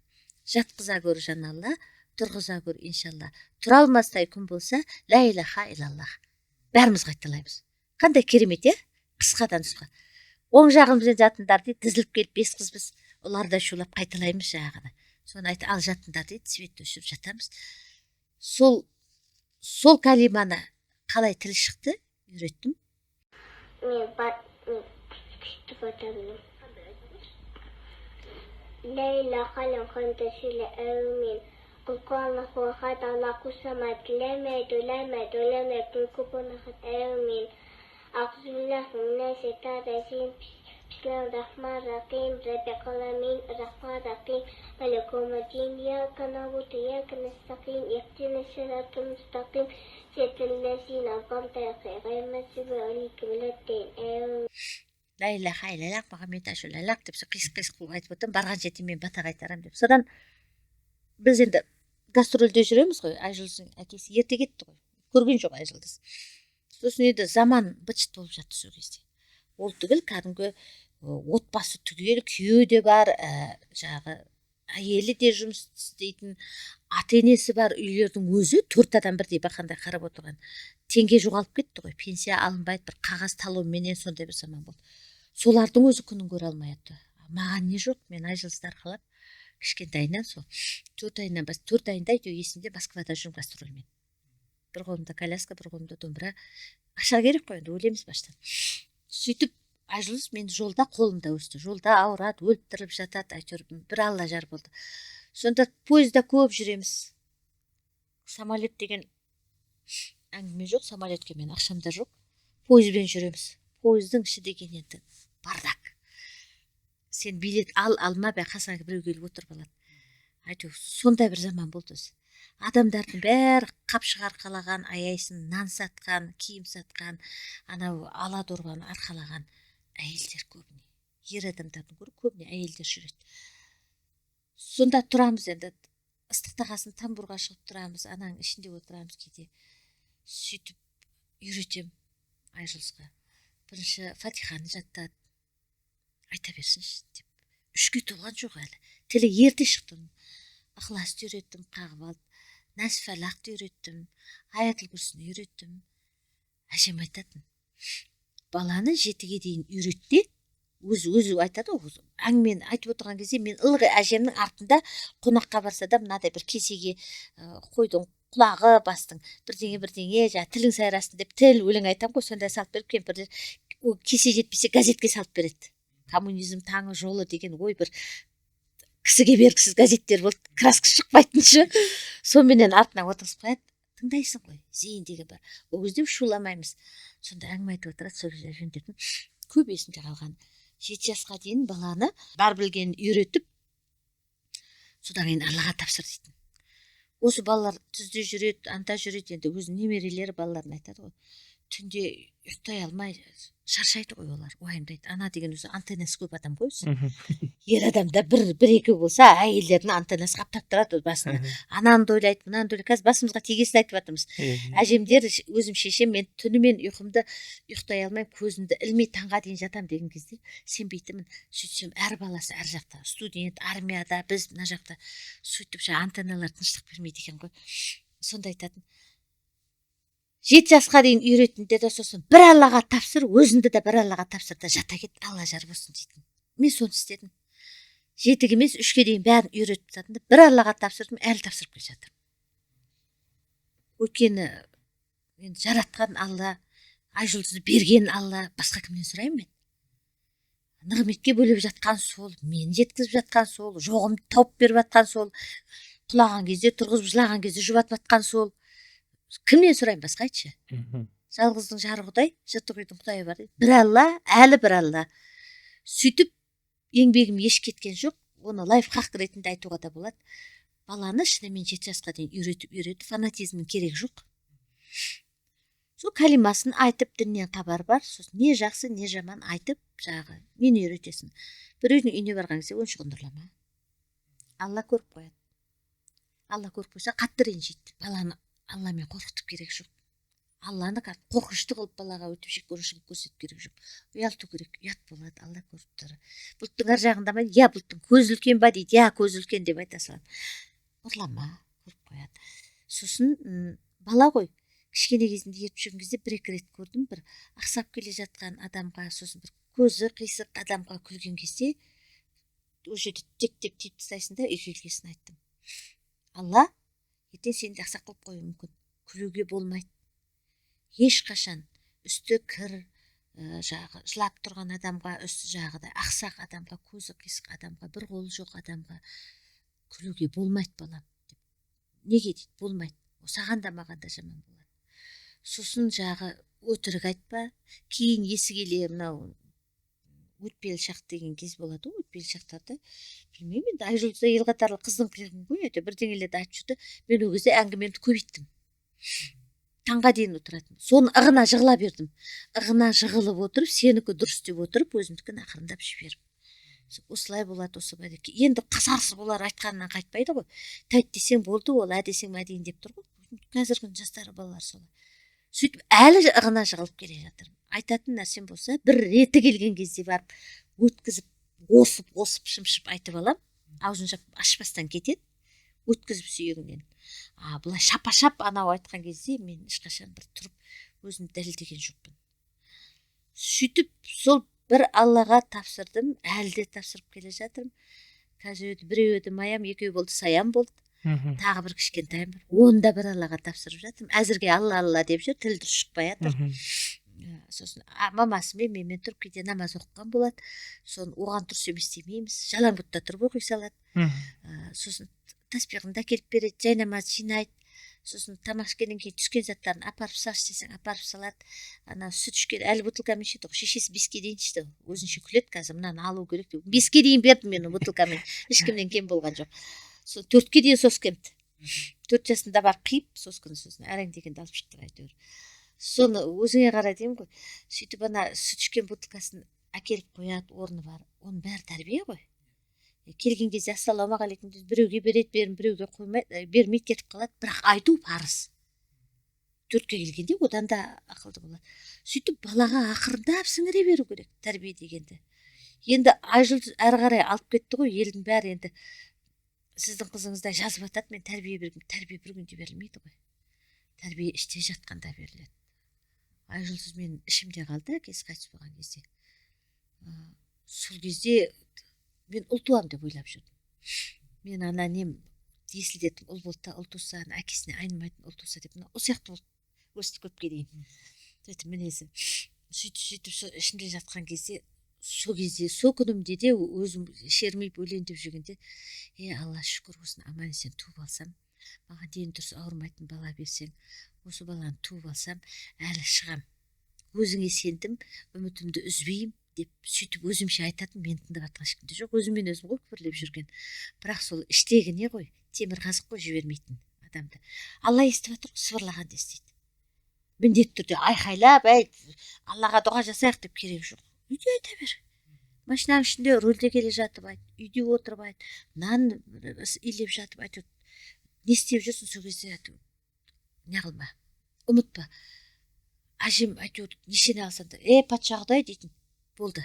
«Жатқыза көр, жан Алла, тұрғыза көр, иншалла, тұра алмастай күн болса, ля иляха иллаллах». Бәріміз қайталаймыз. Қандай керемет, иә, қысқа да нұсқа. «Оң жағымызбен жатыңдар», – дейді. Тізіліп келіп, бес қызбыз, олар да шулап қайталаймыз жаңағыны. Соны айтып, «Ал, жатыңдар», – дейді. Светті өшіріп жатамыз. Сол калиманы қалай тілі шықты, үйреттім. Мен күшті батамын. لا إله إلا أنت آمين. قل الله أحد الله الصمد لم يلد ولم يولد ولم يكن كفوا أحد آمين. أعوذ بالله من الشيطان الرجيم. بسم الله الرحمن الرحيم. رب العالمين الرحمن الرحيم مالك يوم الدين. إياك نعبد وإياك نستعين. اهدنا الصراط المستقيم. صراط الذين أنعمت عليهم غير المغضوب عليهم ولا الضالين. آمين. Ля иляха иллаллах Мұхаммед расулаллах деп қисық қисық қылып айтып отырмын. Барған жерде мен бата қайтарамын деп. Содан біз енді гастрольде жүреміз ғой. Айжұлдыздың әкесі ерте кетті ғой, көрген жоқ Айжұлдыз. Сосын енді заман быт шыт болып жатты сол кезде. Ол түгіл, кәдімгі отбасы түгел, күйеуі де бар, жаңағы әйелі де жұмыс істейтін, ата енесі бар үйлердің өзі төрт адам бірдей бақандай қарап отырған. Теңге жоғалып кетті ғой, пенсия алынбайды, бір қағаз талонменен, сондай бір заман болды. Солардың өзі күнін көре алмай жатты. Маған не жоқ, мен Айжұлдызды арқалап кішкентайынан, сол 4 айынан бас, 4 айында әйтеуір есімде, Москвада жүрмін гастрольмен. Бір қолымда коляска, бір қолымда домбыра. Ақша керек қой енді, өлеміз баштан. Сөйтіп Айжұлдыз мен жолда қолымда өсті. Жолда ауырады, өліп тіріліп жатады, әйтеуір бір Алла жар болды. Сонда пойызда көп жүреміз. Самолет деген әңгіме жоқ, самолетке мен ақшам да жоқ. Пойызбен жүреміз. Пойыздың іші деген енді бардак. Сен билет ал, алма, бәрі қасыңа біреу келіп отырып алады. Әйтеуір сондай бір заман болды өзі. Адамдардың бәрі қапшық арқалаған, аяйсың, нан сатқан, киім сатқан, анау ала дорбаны арқалаған әйелдер көбіне. Ер адамдардың гөрі көбіне әйелдер жүреді. Сонда тұрамыз енді, ыстықтағасын тамбурға шығып тұрамыз, ананың ішінде отырамыз кейде. Сөйтіп үйретемін Айжұлдызға. Бірінші Фатиханы жаттады. Айта берсінші деп. 3-ке толған жоқ әлі. Тілі ерте шықты. Ықыласты үйреттім, қағып алды. Нәс фәлақты үйреттім, Аятыл күрсіні үйреттім. Әжем айтатын: баланы 7-ге дейін үйрет те. Өзі айтады ғой, әңгімені айтып отырған кезде мен ылғи әжемнің артында. Қонаққа барса да, мынадай бір кесеге қойдың құлағы, бастың бірдеңе бірдеңе, жаңағы тілің сайрасын деп тіл өлең айтамын ғой, сондай салып беріп, кемпірлер ол кесе жетпесе, газетке салып береді. «Коммунизм таңы», «Жолы» деген, ой, бір кісіге бергісіз газеттер болды, краскасы шықпайтын ше. Соныменен артына отырғызып қояды. Тыңдайсың ғой, зейін деген бар ол кезде, шуламаймыз. Сонда әңгіме айтып отырады. Сол кезде жөндетін көп есімде қалған: 7 жасқа дейін баланы бар білгенін үйретіп, содан кейін Аллаға тапсыр дейтін. Осы балалар түзде жүреді, анда жүреді. Енді өзінің немерелері, балаларын айтады ғой. Түнде ұйықтай алмай шаршайды ғой олар, уайымдайды. Ана деген өзі антеннасы көп адам ғой өзі. Ер адамда бір екі болса, әйелдердің антеннасы қаптап тұрады басында. Ананы да ойлайды, мынаны да ойлайды. Қазір басымызға тигесін айтып жатырмыз. Иә. Әжемдер, өзім шешем: «Мен түнімен ұйқымды ұйықтай алмаймын, көзімді ілмей таңға дейін жатамын», – деген кезде сенбейтінмін. Сөйтсем, әр баласы әр жақта, студент, армияда, біз мына жақта. Сөйтіп жаңағы антенналар тыныштық бермейді екен ғой. Сонда айтатын: 7 жасқа дейін үйретіңдер де, сосын бір Аллаға тапсыр, өзіңді де бір Аллаға тапсыр да, жата кет, Алла жар болсын», – дейтін. Мен соны істедім. 7-ге емес, 3-ке дейін бәрін үйретіп тастадым да, бір Аллаға тапсырдым. Әлі тапсырып келе жатырмын. Өйткені енді жаратқан Алла, ай жұлдызды берген Алла, басқа кімнен сұраймын мен? Нығметке бөлеп жатқан сол, мені жеткізіп жатқан сол, жоғымды тауып беріп жатқан сол, құлаған кезде тұрғызып, жылаған кезде жұбатып жатқан сол. Кімнен сұраймын басқа, айтшы? Жалғыздың жары құдай, жыртық үйдің құдайы бар дейді. Бір Алла, әлі бір Алла. Сөйтіп еңбегім еш кеткен жоқ. Оны лайфхак ретінде айтуға да болады. Баланы шынымен 7 жасқа дейін үйретіп, үйретіп, фанатизмнің керегі жоқ. Сол кәлимасын айтып, діннен хабар бар, сосын не жақсы, не жаман айтып, жаңағы нені үйретесің. Біреудің үйіне барған кезде ойыншығын ұрлама, Алла көріп қояды. Алла көріп қойса, қатты ренжиді. Баланы Алламен қорқытып керек жоқ. Алланы қорқынышты қылып балаға өтіп жек көрініш қылып көрсетіп керек жоқ. Ұялту керек, ұят болады, Алла көріп тұр. Бұлттың ар жағында ма? Иә, бұлттың көзі үлкен ба дейді. Иә, көзі үлкен деп айта саламын. Ұрлама, көріп қояды. Сосын бала ғой, кішкене кезінде ертіп жүрген кезде бір-екі рет көрдім, бір ақсап келе жатқан адамға, сосын бір көзі қисық адамға күлген кезде ол жерде тек деп тиіп тастайсың да, үйге келгесін айттым. Алла ертең сені де ақсақ қылып қоюы мүмкін. Күлуге болмайды. Ешқашан үсті кір, жағы жылап тұрған адамға, үсті жағы да ақсақ адамға, көзі қисық адамға, бір қолы жоқ адамға күлуге болмайды, балам деп. Неге дейді, болмайды. Ол саған да маған да жаман болады. Сосын жағы өтірік айтпа. Кейін есі келе мынау өтпелі шақ деген кез болады ғой, өтпелі шақтарда білмеймін енді, Айжұлдыз ел қатарлы қыздың қиығын ғой, әйтеуір бірдеңелерді айтып жүрді. Мен ол кезде әңгімемді көбейттім, таңға дейін отыратын. Соның ығына жығыла бердім, ығына жығылып отырып, сенікі дұрыс деп отырып, өзімдікін ақырындап жіберіп, осылай болады, осылай деп. Енді қасарысып олар айтқанынан қайтпайды ғой, тәйт десең болды, ол ә десең мә дейін деп тұр ғой. Қазіргі жастар, балалар солай. Сөйтіп әлі ығына жығылып келе жатырмын. Айтатын нәрсем болса, бір реті келген кезде барып өткізіп, осып осып шымшып айтып аламын, аузын жапып ашпастан кетеді, өткізіп сүйегінен. А былай шапа шап анау айтқан кезде мен ешқашан бір тұрып өзімді дәлелдеген жоқпын. Сөйтіп сол бір Аллаға тапсырдым, әлі де тапсырып келе жатырмын. Қазір еді біреу еді маям, екеу болды саям болды. Тағы бір кішкентайым бар, оны да бір Аллаға тапсырып жатырмын. Әзірге Алла Алла деп жүр, тілі дұрыс шықпай жатыр. Сосын мамасымен менімен тұрып кейде намаз оқыған болады. Соны оған дұрыс емес демейміз, жалаң бұтта тұрып оқи салады. Сосын таспиғын да әкеліп береді, жай намаз жинайды. Сосын тамақ ішкеннен кейін түскен заттарын апарып салшы десең, апарып салады. Ана сүт ішкен әлі бутылкамен ішеді ғой, шешесі 5-ке дейін ішті, өзінше күледі қазір, мынаны алу керек деп. 5-ке дейін бердім мен бутылкамен, ешкімнен кем болған жоқ. Сол 4-ке дейін соска емді, 4 жасында барып қиып сосканы, сосын әрең дегенде алып шықтық әйтеуір. Соны өзіңе қара деймін ғой. Сөйтіп ана сүт ішкен бутылкасын әкеліп қояды, орны бар. Оның бәрі тәрбие ғой. Келген кезде ассалаумағалейкум деп біреуге береді, берін, біреуге қоймайды, бермей кетіп қалады, бірақ айту парыз. 4-ке келгенде одан да ақылды болады. Сөйтіп балаға ақырындап сіңіре беру керек тәрбие дегенді. Енді Айжұлдыз әрі қарай алып кетті ғой, елдің бәрі енді сіздің қызыңыздай жазып жатады, мен тәрбие бергім. Тәрбие бір күнде берілмейді ғой, тәрбие іште жатқанда беріледі. Айжұлдыз менің ішімде қалды әкесі қайтыс болған кезде. Сол кезде мен ұл туамын деп ойлап жүрдім. Мен ана нем есілдетіп, ұл болды да, ұл туса, ана әкесіне айнымайтын ұл туса деп, мына осы сияқты болып өсті көпке дейін. Сөйтіп мінезі. Сөйтіп, сөйтіп сол ішімде жатқан кезде, сол кезде, сол күнімде де өзім шермиіп өлейін деп жүргенде, е, Алла шүкір, осыны аман есен туып алсам, маған дені дұрыс ауырмайтын бала берсең, осы баланы туып алсам, әлі шығам. Өзіңе сендім, үмітімді үзбеймін деп сөйтіп өзімше айтатын, мені тыңдап жатқан ешкім де жоқ, өзіммен өзім ғой күбірлеп жүрген. Бірақ сол іштегі не ғой, темір қазық қой, жібермейтін адамды. Алла естіп жатыр ғой, сыбырлағанда естиді. Міндетті түрде айқайлап, әй, Аллаға дұға жасайық деп керек жоқ. Үйде айта бер. Машинаның ішінде рульде келе жатып айт, үйде отырып айт, нан илеп жатып айт. Не істеп жүрсің сол кезде әйтеуір не қылма, ұмытпа. Әжем әйтеуір нешені алсаң да, е, патша құдай дейтін болды.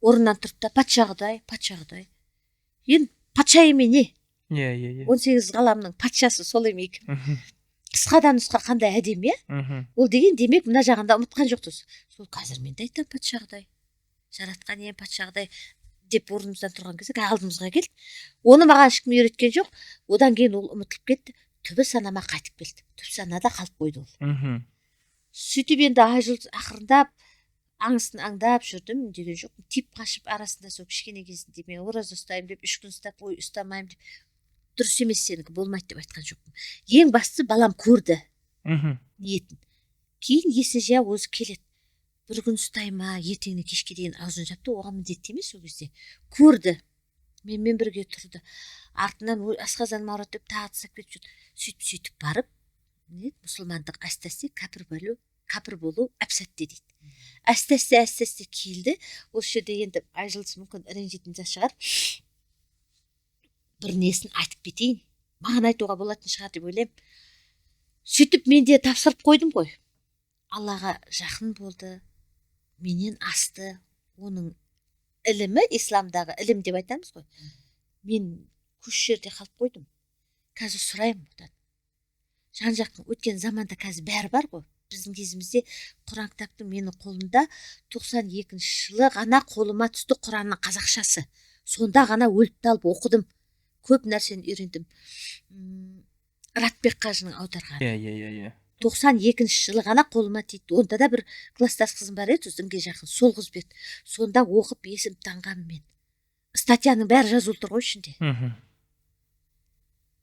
Орнынан тұрды да, патша құдай, патша құдай. Енді патша емей не? Иә, иә, иә. 18 ғаламның патшасы сол емей екен. Қысқадан нұсқа қандай әдемі, иә? Ол деген демек мына жағында ұмытқан жоқ тұрсыз. Сол қазір мен де айтамын патша құдай. Жаратқан ием патша құдай деп орнымыздан тұрған кезде алдымызға келді. Оны маған ешкім үйреткен жоқ. Одан кейін ол ұмытылып кетті. Түбі санама қайтып келді. Түп санада қалып қойды ол. Сөйтіп енді Айжұлдыз ақырындап аңысын аңдап жүрдім деген жоқ. Тип қашып арасында сол кішкене кезінде мен ораза ұстаймын деп, 3 күн ұстап, ой ұстамаймын деп, дұрыс емес сенікі, болмайды деп айтқан жоқпын. Ең бастысы балам көрді ниетін. Кейін есі жия өзі келеді. Бір күн ұстай ма, ертеңіне кешке дейін аузын жапты, оған міндетті емес ол кезде. Көрді. Менімен бірге тұрды. Артынан асқазаным ауырады деп тағы тастап кетіп жүрді. Сөйтіп-сөйтіп барып, не мұсылмандық әсте-әсте кәпір болу, кәпір болу әп-сәтте дейді. Әсте-әсте, әсте-әсте келді. Осы жерде енді Айжұлдыз мүмкін ренжитін де шығар. Бір несін айтып кетейін. Маған айтуға болатын шығар деп ойлаймын. Сөйтіп мен де тапсырып қойдым ғой. Аллаға жақын болды, менен асты. Оның ілімі, исламдағы ілім деп айтамыз ғой. Мен көш жерде қалып қойдым. Қазір сұраймын одан. Жан жақтың өткен заманда қазір бәрі бар ғой. Біздің кезімізде Құран кітаптың менің қолымда 92 жылы ғана қолыма түсті Құранның қазақшасы. Сонда ғана өліп талып оқыдым. Көп нәрсені үйрендім. Ратбек қажының аударғаны. Иә, иә, иә, иә. 92 жылы ғана қолыма тиді. Онда да бір класстас қызым бар еді, дінге жақын, сол қыз берді. Сонда оқып есім танғанмын мен. Статьяның бәрі жазулы тұр ғой ішінде.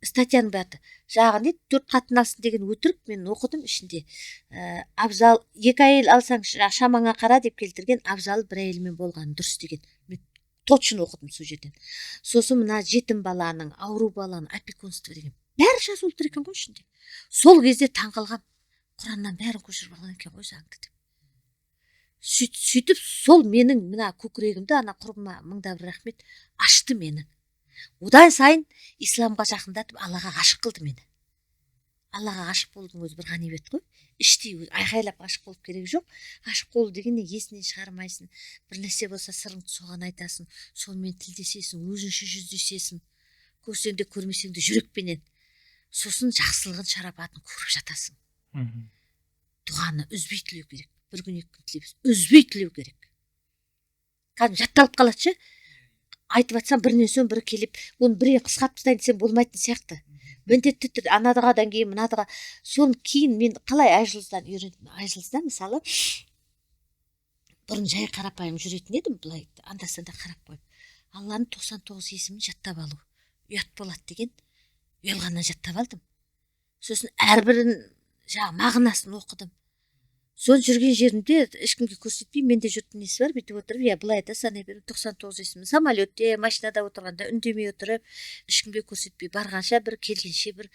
Статьяның бәрі. Жағы не, 4 қатын алсын деген өтірік, мен оқыдым ішінде. Абзал, 2 әйел алсаң шамаңа қара деп келтірген, абзал бір әйелмен болған дұрыс деген. Мен точно оқыдым сол жерден. Сосын мына жетім баланың, ауру баланың опекунство деген бәрі жазулы тұр екен ғой ішінде. Сол кезде таңқалғам, Құраннан бәрін көшіріп алған екен ғой заңды деп. Сөйтіп сол менің мына көкірегімді, ана құрбыма мыңда бір рахмет, ашты мені. Одан сайын исламға жақындатып, Аллаға ғашық қылды мені. Аллаға ғашық болудың өзі бір ғанибет қой. Іштей өзі айқайлап ғашық болып керек жоқ. Ғашық болу деген не, есінен шығармайсың. Бір нәрсе болса сырыңды соған айтасың, сонымен тілдесесің, өзіңше жүздесесің. Көрсең де көрмесең де жүрекпенен. Сосын жақсылығын, шарапатын көріп жатасың. Дұғаны үзбей тілеу керек. Бір күн, екі күн тілейміз. Үзбей тілеу керек. Кәдімгі жатталып қалады ше. Айтып жатсам бірінен соң бірі келіп, оны бірге қысқартып тастайын десем болмайтын сияқты. Міндетті түрде ана дұғадан кейін мына дұға. Соны кейін мен қалай Айжұлдыздан үйрендім. Айжұлдыздан мысалы бұрын жай қарапайым жүретін едім, былай анда-санда қарап қойып. Алланың 99 есімін жаттап алу ұят болады деген ұялғаннан жаттап алдым. Сосын әрбірін жаңағы мағынасын оқыдым. Сол жүрген жерімде ешкімге көрсетпей, менде жұрттың несі бар, бүйтіп отырып, я былай да санай беремін, 99 есімін. Самолетте, машинада отырғанда үндемей отырып, ешкімге көрсетпей, барғанша бір, келгенше бір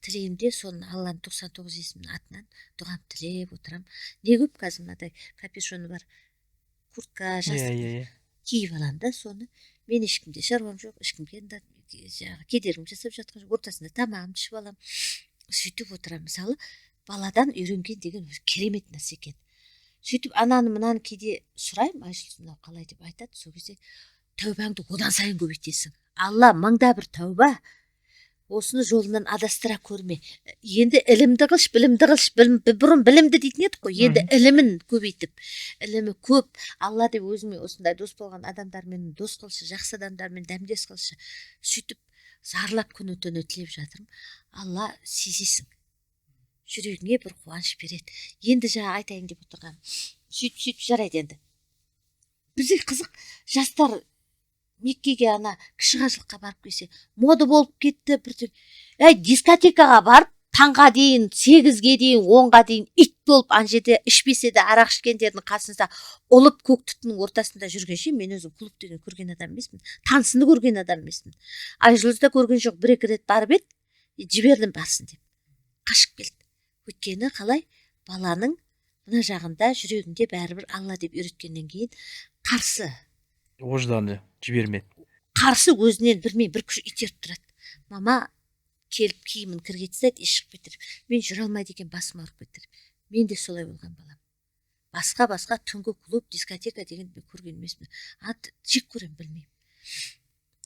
тілеймін де, соны Алланың 99 есімінің атынан дұғам тілеп отырамын. Не көп қазір мынадай капюшоны бар, куртка, жастық киіп аламын да соны. Мен ешкімде шаруам жоқ, ешкімге жаңағы кедергім жасап жатқан жоқ, ортасында тамағымды ішіп аламын, сөйтіп отырамын. Мысалы, баладан үйренген деген өзі керемет нәрсе екен. Сөйтіп ананы мынаны кейде сұраймын, Айжұлдыз мынау қалай деп айтады. Сол кезде тәубаңды одан сайын көбейтесің. Алла мыңда бір тәуба, осыны жолынан адастыра көрме. Енді ілімді қылш, білімді қылш, бұрын білімді дейтін едік қой, енді ілімін көбейтіп, ілімі көп. Алла деп өзіме осындай дос болған адамдармен дос қылшы, жақсы адамдармен дәмдес қылшы. Сөйтіп зарлап күні түні тілеп жатырмын. Алла сезесің, жүрегіңе бір қуаныш береді. Енді жаңа айтайын деп отырғаным, сөйтіп жарайды енді. Бізге қызық, жастар Меккеге ана кіші қажылыққа барып келсе, мода болып кетті бірден. Әй, дискотекаға барып, таңға дейін, 8-ге дейін, 10-ға дейін ит болып ана жерде ішпесе де арақ ішкендердің қасында ұлып көк түтіннің ортасында жүргенше, мен өзім клуб деген көрген адам емеспін, танысыны көрген адам емеспін. Айжұлдыз да көрген жоқ, бір-екі рет барып еді, жібердім барсын деп. Қашып келді. Өйткені қалай, баланың мына жағында жүрегінде бәрібір Алла деп үйреткеннен кейін қарсы. Ожданы жібермеді. Қарсы өзінен білмей бір күш итеріп тұрады. Мама келіп киімін кірге тастайды, ес шығып кетір. Мен жүре алмайды екен, басым ауырып кетір. Мен де солай болған балам. Басқа-басқа түнгі клуб, дискотека деген мен көрген емеспін. Ат жек көремін, білмеймін.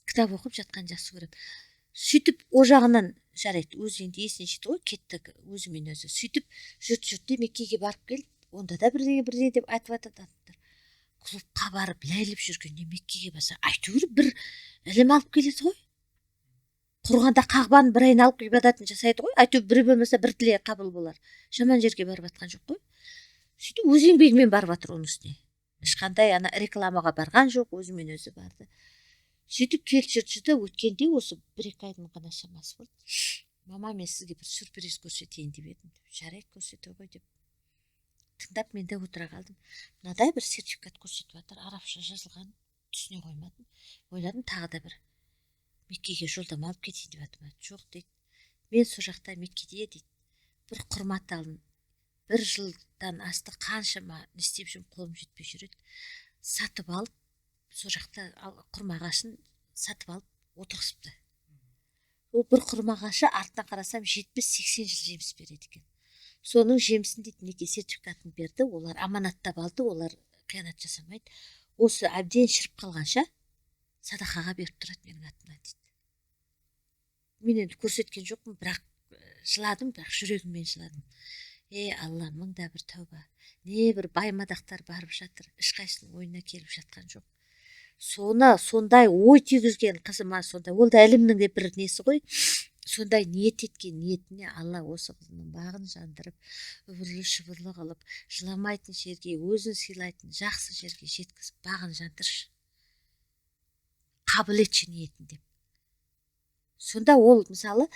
Кітап оқып жатқан жақсы көремін. Сөйтіп о жағынан жарайды, өзі енді есіне жетті ғой, кеттік өзімен өзі. Сөйтіп жұрт-жұртте Меккеге барып келді, онда да бірдеңе бірдеңе деп айтып жатады адамдар. Клубқа барып ләйліп жүргенде Меккеге барса, әйтеуір бір ілім алып келеді ғой. Құрғанда Қағбаны бір айналып ғибадатын жасайды ғой, әйтеуір бір болмаса бір тілегі қабыл болар. Жаман жерге барып жатқан жоқ қой. Сөйтіп өз еңбегімен барып жатыр оның үстіне. Ешқандай ана рекламаға барған жоқ, өзімен өзі барды. Сөйтіп келіп жүрді, өткенде осы бір-екі айдың ғана шамасы болды. Мама, мен сізге бір сюрприз көрсетейін деп едім. Жарайды, көрсете ғой деп. Тыңдап мен де отыра қалдым. Мынадай бір сертификат көрсетіп жатыр, арабша жазылған, түсіне қоймадым. Ойладым, тағы да бір Меккеге жолдама алып кетейін деп жатырмын. Жоқ дейді. Мен сол жақта Меккеде дейді, бір құрма талын бір жылдан асты қаншама не істеп жүрмін, қолым жетпей жүреді. Сатып алып, сол жақта құрма ағашын сатып алып отырғызыпты. Ол бір құрма ағашы артына қарасам 70-80 жыл жеміс береді екен. Соның жемісін дейді, неке сертификатын берді, олар аманаттап алды, олар қиянат жасамайды. Осы әбден шіріп қалғанша садақаға беріп тұрады менің атымнан дейді. Мен енді көрсеткен жоқпын, бірақ жыладым, бірақ жүрегіммен жыладым. Е, Алла, мың да бір тәуба. Не бір бай мадақтар барып жатыр, ешқайсының ойына келіп жатқан жоқ. Соны сондай ой түйгізген қызыма, сондай, ол да ілімнің де бір несі ғой, сондай ниет еткен ниетіне Алла осы қызының бағын жандырып, үбірлі шүбірлі қылып, жыламайтын жерге, өзін сыйлайтын жақсы жерге жеткізіп, бағын жандыршы, қабыл етші ниетін деп. Сонда ол мысалы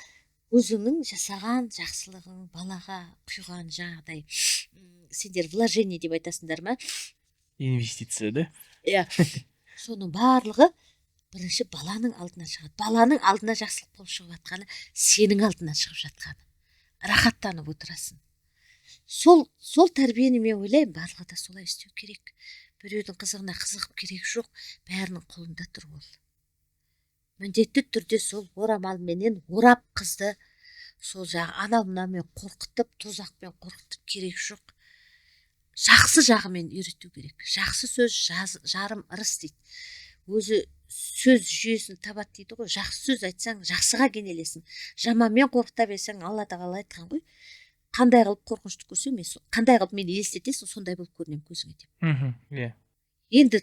өзіңнің жасаған жақсылығың, балаға құйған жаңағыдай, сендер вложение деп айтасыңдар ма? Инвестиция, да? Иә. Соның барлығы бірінші баланың алдынан шығады. Баланың алдына жақсылық болып шығып жатқаны, сенің алдынан шығып жатқаны. Рахаттанып отырасың. Сол тәрбиені мен ойлаймын, барлығы да солай істеу керек. Біреудің қызығына қызығып керек жоқ, бәрінің қолында тұр ол. Міндетті түрде сол орамалменен орап қызды, сол жағы анау мынаумен қорқытып, тозақпен қорқытып керек жоқ. Жақсы жағымен үйрету керек. Жақсы сөз жарым ырыс дейді. Өзі сөз жүйесін табады дейді ғой. Жақсы сөз айтсаң, жақсыға кенелесің. Жаманмен қорқыта берсең, Алла тағала айтқан ғой. Қандай қылып қорқынышты көрсең, мен қандай қылып мені елестетесің, сондай болып көрінемін көзіңе деп. Иә. Енді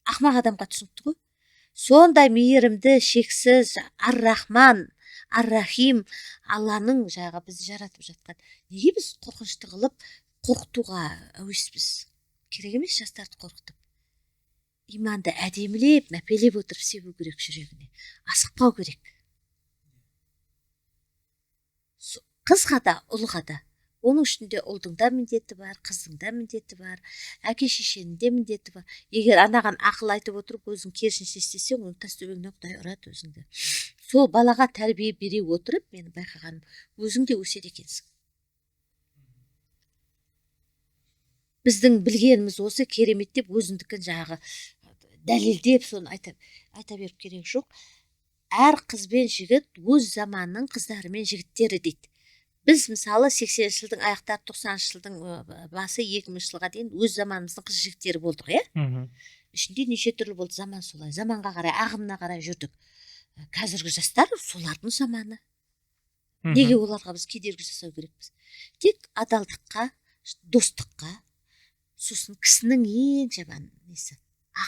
ақымақ адамға түсінікті ғой. Сондай мейірімді, шексіз Ар-Рахман, Ар-Рахим Алланың жағы бізді жаратып жатқан. Неге біз қорқынышты қылып қорқытуға әуеспіз? Керек емес жастарды қорқытып. Иманды әдемілеп, мәпелеп отырып себу керек жүрегіне. Асықпау керек. Қызға да, ұлға да. Оның ішінде ұлдың да міндеті бар, қыздың да міндеті бар, әке шешенің де міндеті бар. Егер анаған ақыл айтып отырып, өзің керісінше істесең, оны тас төбеңнен Құдай ұрады өзіңді. Сол балаға тәрбие бере отырып, менің байқағаным, өзің де өседі екенсің. Біздің білгеніміз осы керемет деп өзіндікін жағы дәлелдеп соны айта беріп керек жоқ. Әр қыз бен жігіт өз заманының қыздары мен жігіттері дейді. Біз мысалы 80-ші жылдың аяқтары, 90-шы жылдың басы, 2000 жылға дейін өз заманымыздың қыз жігіттері болдық, иә? Ішінде неше түрлі болды, заман солай, заманға қарай, ағымына қарай жүрдік. Қазіргі жастар солардың заманы. Неге оларға біз кедергі жасау керекпіз? Тек адалдыққа, достыққа, сосын кісінің ең жаман несі,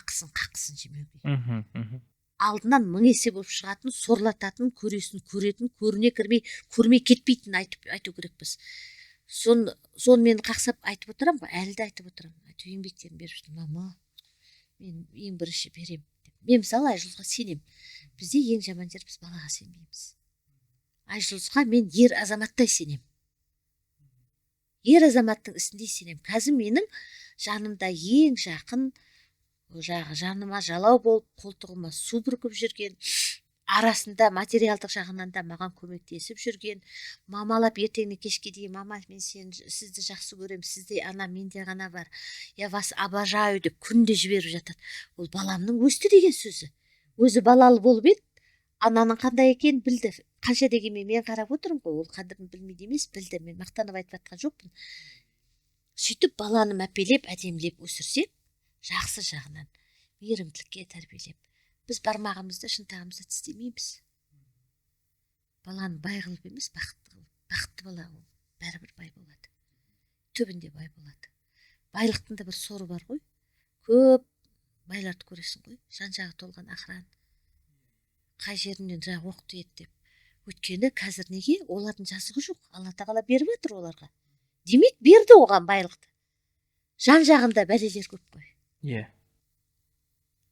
ақысын, қақысын жемеуге. Алдынан мың есе болып шығатын, сорлататын, көресін, көретін, көріне кірмей, көрмей кетпейтін айту керекпіз. Соны мен қақсап айтып отырамын ғой, әлі де айтып отырамын. Айту еңбектерін беріп жүрдім, мама, мен ең бірінші берем деп. Мен мысалы Айжұлдызға сенемін. Бізде ең жаман жер, біз балаға сенбейміз. Айжұлдызға мен ер азаматтай сенемін. Ер азаматтың ісіндей сенемін. Қазір менің жанымда ең жақын, жағы жаныма жалау болып, қолтығыма су бүркіп жүрген, арасында материалдық жағынан да маған көмектесіп жүрген, мамалап ертеңнен кешке дейін, мама, мен сізді жақсы көремін, сіздей ана менде ғана бар, я вас обожаю деп күнде жіберіп жатады. Ол баламның өсті деген сөзі. Өзі балалы болып еді, ананың қандай екенін білді. Қанша дегенмен мен қарап отырмын ғой, ол қадірін білмейді емес, білді. Мен мақтанып айтып жатқан жоқпын. Сөйтіп баланы мәпелеп, әдемілеп өсірсек, жақсы жағынан мейірімділікке тәрбиелеп, біз бармағымызды, шынтағымызды тістемейміз. Баланы бай қылып емес, бақытты қылып. Бақытты бала ол бәрібір бай болады. Түбінде бай болады. Байлықтың да бір соры бар ғой. Көп байларды көресің ғой, жан-жағы толған охран. Қай жерінен жаңа оқ тиеді деп. Өйткені қазір неге олардың жазығы жоқ? Алла тағала беріп жатыр оларға. Демек берді оған байлықты. Жан-жағында бәлелер көп қой. Иә.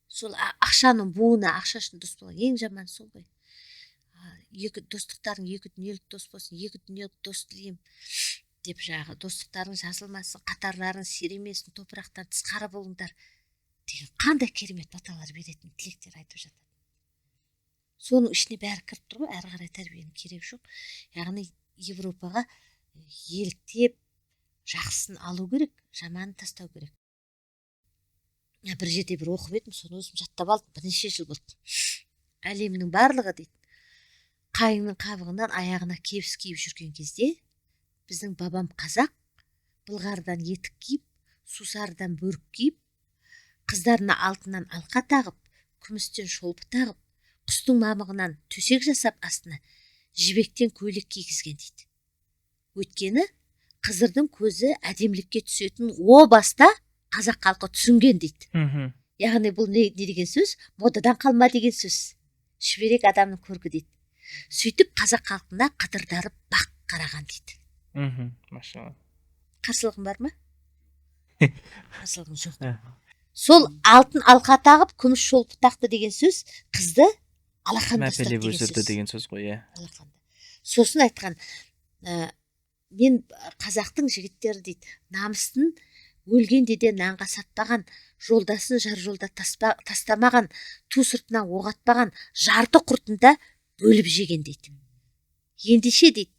Сол ақшаның буына, ақша үшін дос болған ең жаман сол ғой. Екі достықтарың екі дүниелік дос болсын, екі дүниелік дос тілеймін деп жағы достықтарың жазылмасын, қатарларың сиремесін, топырақтан тысқары болыңдар деген қандай керемет баталар беретін тілектер айтып жатады. Соның ішіне бәрі кіріп тұр ғой, әрі қарай тәрбиенің керегі жоқ. Яғни Европаға еліктеп жақсысын алу керек, жаманын тастау керек. Бір жерде бір оқып едім, соны өзім жаттап алдым, бірнеше жыл болды. Әлемнің барлығы дейді, қайыңның қабығынан аяғына кебіс киіп жүрген кезде, Біздің бабам қазақ былғарыдан етік киіп, сусарыдан бөрік киіп, қыздарына алтыннан алқа тағып, күмістен шолпы тағып, құстың мамығынан төсек жасап, астына жібектен көйлек кигізген дейді. Өйткені Қызырдың көзі әдемілікке түсетін о баста қазақ халқы түсінген дейді. Яғни бұл не деген сөз? Модадан қалма деген сөз. Шүберек адамның көркі дейді. Сөйтіп қазақ халқына қыдырдары бақ қараған дейді. Машалла. Қарсылығың бар ма? Қарсылығың жоқ. Сол алтын алқа тағып, күміс шолпы тақты деген сөз қызды алақанда ұстады Мәпелеп деген өсірді сөз. деген сөз ғой, иә. Алақанда. Сосын айтқан, мен қазақтың жігіттері дейді, намысын өлгенде де нанға сатпаған, жолдасын жар жолда тастамаған, ту сыртынан оқ атпаған, жарты құртында бөліп жеген дейді. Ендеше дейді,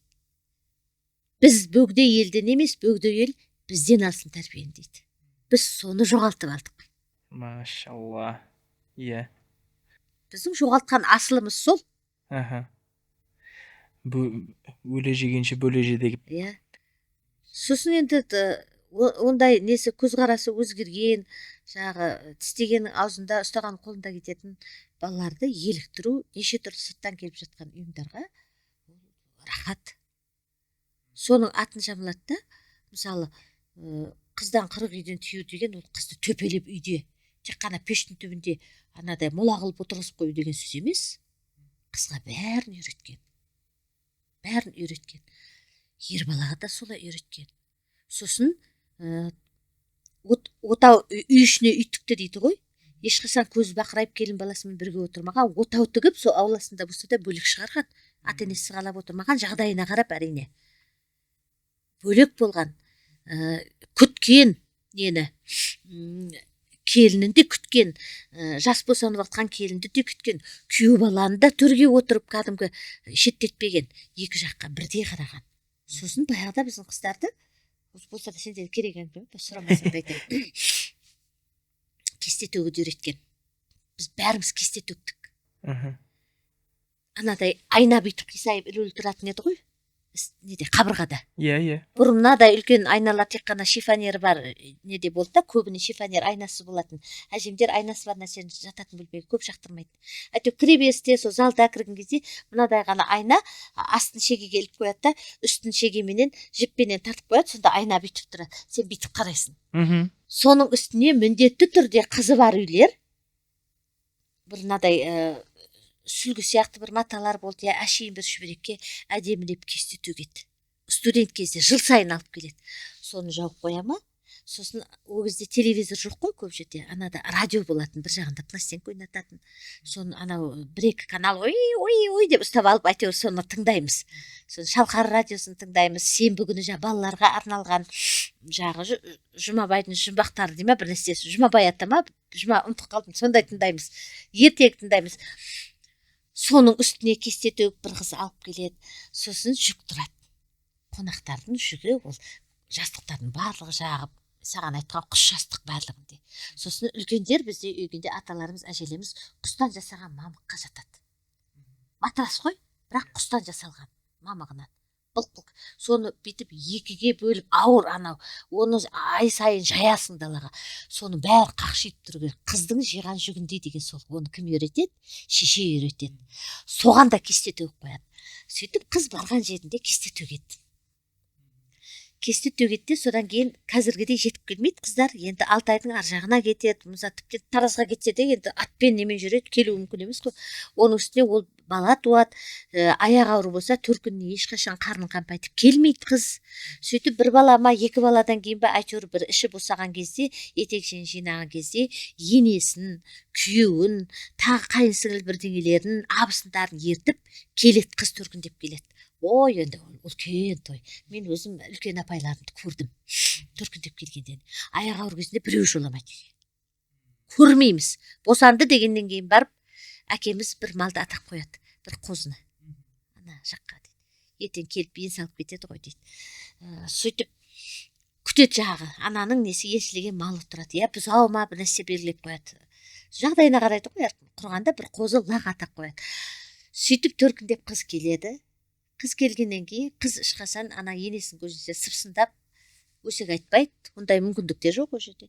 біз бөгде елден емес, бөгде ел бізден алсын тәрбиені дейді. Біз соны жоғалтып алдық. Машалла. Иә. Біздің жоғалтқан асылымыз сол. Аха. Өле жегенше бөле же деген. Иә. Сосын енді ондай несі, көзқарасы өзгерген, жаңағы тістегеннің аузында, ұстаған қолында кететін балаларды еліктіру неше түрлі сырттан келіп жатқан ұйымдарға ол рахат. Соның атын жамылады да, мысалы, қыздан 40 үйден тыю деген ол қызды төпелеп үйде тек қана пештің түбінде анадай мола қылып отырғызып қою деген сөз емес. Қызға бәрін үйреткен. Бәрін үйреткен. Ер балаға да солай үйреткен. Сосын отау үй ішіне үй тікті дейді ғой. Ешқашан көзі бақырайып келін баласымен бірге отырмаған, отау тігіп, сол ауласында болса да бөлек шығарған. Ата енесі сығалап отырмаған, жағдайына қарап әрине. Бөлек болған, күткен нені, келінін де күткен, жас босанып жатқан келінді де күткен, күйеу баланы да төрге отырып кәдімгі шеттетпеген, екі жаққа бірдей қараған. Сосын баяғыда біздің қыздарды, осы болса да сендерге керек әңгіме, сұрамасаң да айтайын. Кесте төгуді үйреткен. Біз бәріміз кесте төктік. Анадай айна бүйтіп қисайып ілулі тұратын еді ғой, неде, қабырғада. Иә, иә. Бұрын мынадай үлкен айналар тек қана шифонері бар неде болды да, көбіне шифонер айнасыз болатын. Әжемдер айнасы бар нәрсені жататын бөлмеге көп жақтырмайтын. Әйтеуір кіре берісте сол залда кірген кезде мынадай ғана айна, астын шегеге іліп қояды да, үстін шегеменен жіппенен тартып қояды, сонда айна бүйтіп тұрады. Сен бүйтіп қарайсың. Соның үстіне міндетті түрде қызы бар үйлер бір мынадай сүлгі сияқты бір маталар болды, я әшейін бір шүберекке әдемілеп кесте төгеді. Студент кезде жыл сайын алып келеді. Соны жауып қоя ма? Сосын ол кезде телевизор жоқ қой көп жерде. Анада радио болатын, бір жағында пластинка ойнататын. Соны анау бір екі канал ой ой ой деп ұстап алып, әйтеуір соны тыңдаймыз. Соны Шалқар радиосын тыңдаймыз. Сенбі күні жаңа балаларға арналған жағы Жұмабайдың жұмбақтары дей ма, бір нәрсесі. Жұмабай ата ма? Жұма ұмытып қалдым. Сондай тыңдаймыз. Ертегі тыңдаймыз. Соның үстіне кесте төгіп бір қыз алып келеді. Сосын жүк тұрады. Қонақтардың жүгі ол жастықтардың барлығы жағып, саған айтқан құс жастық барлығында. Сосын үлкендер бізде үйгенде аталарымыз, әжелеріміз құстан жасаған мамыққа жатады. Матрас қой, бірақ құстан жасалған мамығынан. Былқ-былқ. Соны бүйтіп екіге бөліп ауыр анау. Оны ай сайын жаясың далаға. Соның бәрі қақшиып тұру керек. Қыздың жиған жүгіндей деген сол. Оны кім үйретеді? Шеше үйретеді. Соған да кесте төгіп қояды. Сөйтіп қыз барған жерінде кесте төгеді. Кесте төгеді де, содан кейін қазіргідей жетіп келмейді қыздар. Енді 6 айдың ар жағына кетеді. Мысалы, тіптен Таразға кетсе де енді атпен немен жүреді, келуі мүмкін емес қой. Оның үстіне ол бала туады, аяғы ауыр болса төркініне ешқашан қарнын қампайтып келмейді қыз. Сөйтіп бір бала ма, екі баладан кейін ба, әйтеуір бір іші босаған кезде, етек жеңін жинаған кезде енесін, күйеуін, тағы қайын сіңіл бірдеңелерін, абысындарын ертіп келеді, қыз төркіндеп келеді. Ой, енді ол үлкен той. Мен өзім үлкен апайларымды көрдім. Төркіндеп келгенде. Аяғы ауыр кезінде біреу жоламайды үйге. Көрмейміз. Босанды дегеннен кейін барып, әкеміз бір малды атап қояды, бір қозыны. Ана жаққа дейді. Ертең келіп ен салып кетеді ғой дейді. Сөйтіп күтеді жағы. Ананың несі еншілеген малы тұрады. Я бұзау ма бір нәрсе белгілеп қояды. Жағдайына қарайды ғой, әркім. Құрғанда бір қозы лақ атап қояды. Сөйтіп төркіндеп қыз келеді. Қыз келгеннен кейін қыз ешқашан ана енесінің көзінше сыпсындап өсек айтпайды, ондай мүмкіндік те жоқ ол жерде.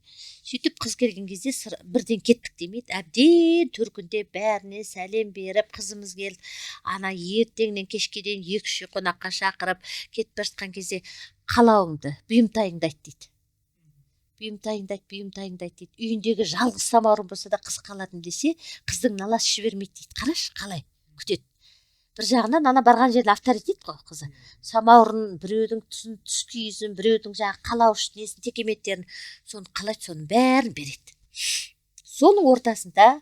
Сөйтіп қыз келген кезде бірден кеттік демейді, әбден төркінде бәріне сәлем беріп, қызымыз келді, ана ертеңнен кешке дейін 2-3 үй қонаққа шақырып кетіп бара жатқан кезде қалауыңды, бұйымтайыңды айт дейді. Бұйымтайыңды айт, бұйымтайыңды айт дейді. Үйіндегі жалғыз самаурын болса да қыз қаладым десе, қыздың наласы жібермейді дейді. Қарашы қалай күтеді. Бір жағынан ана барған жерде авторитет қой қызы. Самаурын біреудің түсін, түс киізін, біреудің жаңағы қалаушы несін, текеметтерін, соны қалайды, соның бәрін береді. Соның ортасында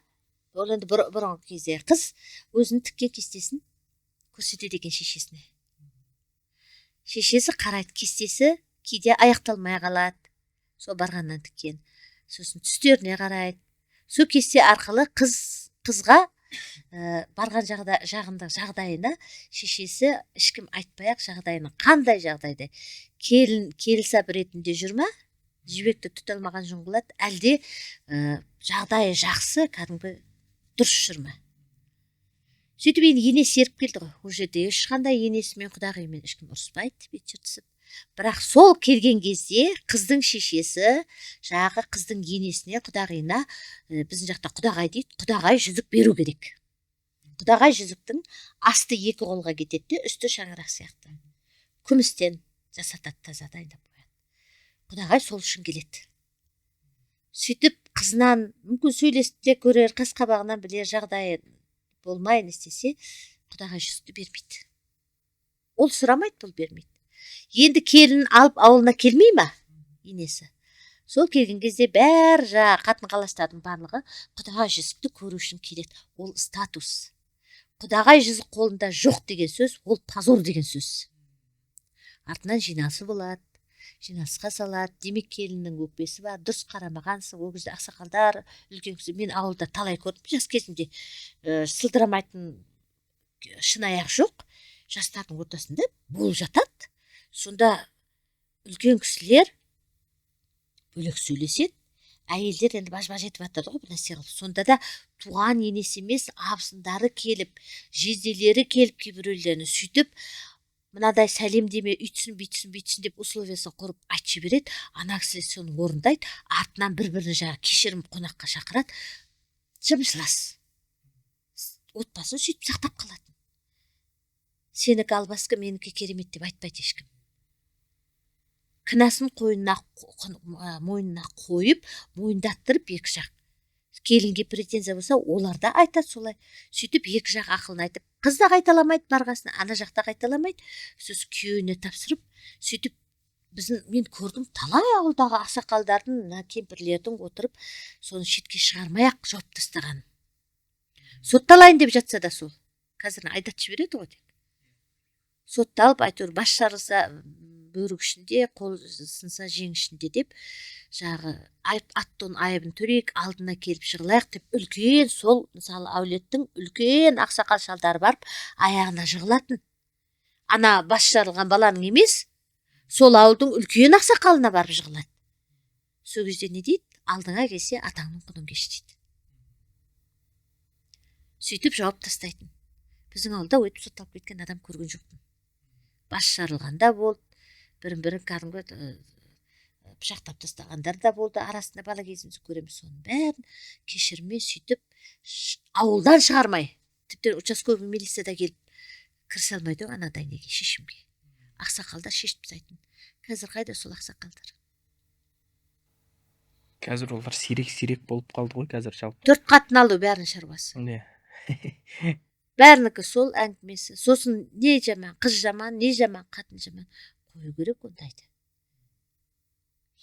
ол енді бұрынғы кезде қыз өзінің тіккен кестесін көрсетеді екен шешесіне. Шешесі қарайды, кестесі кейде аяқталмай қалады, сол барғаннан тіккен. Сосын түстеріне қарайды. Сол кесте арқылы қызға барған жағында жағдайына шешесі ешкім айтпай-ақ жағдайына, қандай жағдайда келін келісап ретінде жүр ма, жібекті түте алмаған жүн қылады, әлде жағдайы жақсы, кәдімгі дұрыс жүр ме. Сөйтіп енді енесі еріп келді ғой. Ол жерде ешқандай енесімен, құдағиымен ешкім ұрыспайды, бет жыртысып. Бірақ сол келген кезде қыздың шешесі жағы қыздың енесіне, құдағиына, біздің жақта құдағай дейді, құдағай жүзік беру керек. Құдағай жүзіктің асты екі қолға кетеді де, үсті шаңырақ сияқты. Күмістен жасатады, таза дайындап қояды. Құдағай сол үшін келеді. Сөйтіп қызынан мүмкін сөйлесіп те көрер, қас қабағынан білер, жағдайы болмай не істесе, құдағай жүзікті бермейді. Ол сұрамайды, бұл бермейді. Енді келін алып ауылына келмей ма енесі? Сол келген кезде бәрі жаңағы қатын қалаштардың барлығы құдағай жүзікті көру үшін келеді. Ол статус. Құдағай жүзік қолында жоқ деген сөз, ол позор деген сөз. Артынан жиналысы болады, жиналысқа салады. Демек келіннің өкпесі бар, дұрыс қарамағансың. Ол кезде ақсақалдар, үлкен кісі, мен ауылда талай көрдім жас кезімде, сылдырамайтын шынаяқ жоқ, жастардың ортасында болып жатады. Сонда үлкен кісілер бөлек сөйлеседі, әйелдер енді баж-баж етіп жатады ғой бір нәрсе қылып. Сонда да туған енесі емес, абысындары келіп, жезделері келіп кейбіреулеріне сөйтіп мынадай сәлемдеме үйтсін, бүйтсін, бүйтсін деп условиясын құрып айтып жібереді. Ана кісілер соны орындайды, артынан бір-бірін жаңағы кешірім қонаққа шақырады. Жым-жылас. Отбасын сөйтіп сақтап қалатын. Сенікі албасқы, менікі керемет деп айтпайды ешкім. Кінәсін мойнына қойып, мойындаттырып екі жақ. Келінге претензия болса, олар да айтады солай. Сөйтіп екі жақ ақылын айтып, қыз да қайталамайды барғасын, ана жақ та қайталамайды. Сосын күйеуіне тапсырып, сөйтіп біздің, мен көрдім талай ауылдағы ақсақалдардың, мына кемпірлердің отырып, соны шетке шығармай-ақ жауып тастаған. Сотталайын деп жатса да сол. Қазір айдатып жібереді ғой тек. Сотталып, әйтеуір бас жарылса бөрік ішінде, қол сынса жең ішінде деп, жағы ат тон айыбын төлейік, алдына келіп жығылайық деп үлкен сол, мысалы, әулеттің үлкен ақсақал шалдары барып аяғына жығылатын. Ана бас жарылған баланың емес, сол ауылдың үлкен ақсақалына барып жығылады. Сол кезде не дейді? Алдыңа келсе атаңның құнын кеш дейді. Сөйтіп жауап тастайтын. Біздің ауылда өйтіп сотталып кеткен адам көрген жоқпын. Бас жарылған да болды, бірін-бірін кәдімгі пышақтап тастағандар да болды. Арасында бала кезімізде көреміз, соның бәрін кешірмей сөйтіп ауылдан шығармай, тіпті участковый милиция да келіп кірісе алмайды ғой анадай неге, шешімге. Ақсақалдар шешіп тастайтын. Қазір қайда сол ақсақалдар? Қазір олар сирек-сирек болып қалды ғой қазір жалпы. 4 қатын алу бәрінің шаруасы. Бәрінікі сол әңгімесі. Сосын не жаман, қыз жаман, не жаман, қатын жаман. Қою керек ондайды.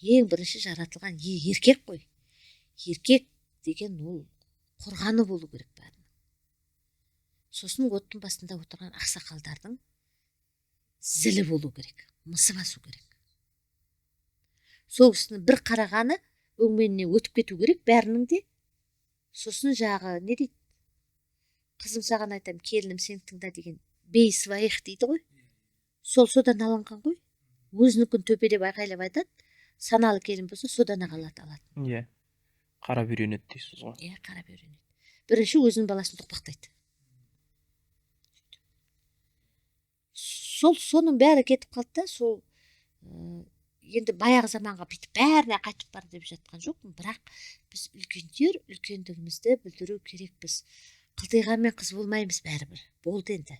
Ең бірінші жаратылған еркек қой. Еркек деген ол қорғаны болу керек бәрінің. Сосын оттың басында отырған ақсақалдардың зілі болу керек, мысы басу керек. Сол кісінің бір қарағаны өңменіне өтіп кету керек бәрінің де. Сосын жағы не дейді? Қызым саған айтам, келінім сен тыңда деген бей своих дейді ғой. Сол содан алынған ғой. Өзінікін төпелеп айқайлап айтады. Саналы келін болса содан ақ алады, алады. Иә. Қарап үйренеді дейсіз ғой. Иә, қарап үйренеді. Бірінші өзінің баласын тоқпақтайды. Сол соның бәрі кетіп қалды да. Сол енді баяғы заманға бүйтіп бәріне қайтып бар деп жатқан жоқпын, бірақ біз, үлкендер, үлкендігімізді білдіру керекпіз. Қылтиғанмен қыз болмаймыз бәрібір. Болды енді,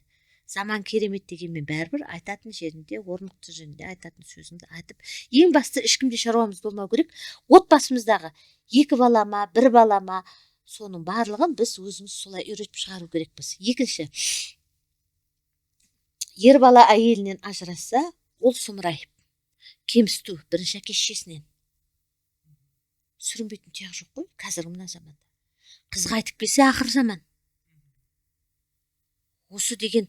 заман керемет дегенмен, бәрібір айтатын жерінде, орнықты жерінде айтатын сөзіңді айтып, ең басты ешкімде шаруамыз болмау керек. Отбасымыздағы екі бала ма, бір бала ма, соның барлығын біз өзіміз солай үйретіп шығару керекпіз. Екінші, ер бала әйелінен ажырасса, ол сұмырай, кемсіту бірінші әке шешесінен сүрінбейтін тұяқ жоқ қой қазіргі мына заманда. Қызға айтып келсе, ақыр заман осы деген.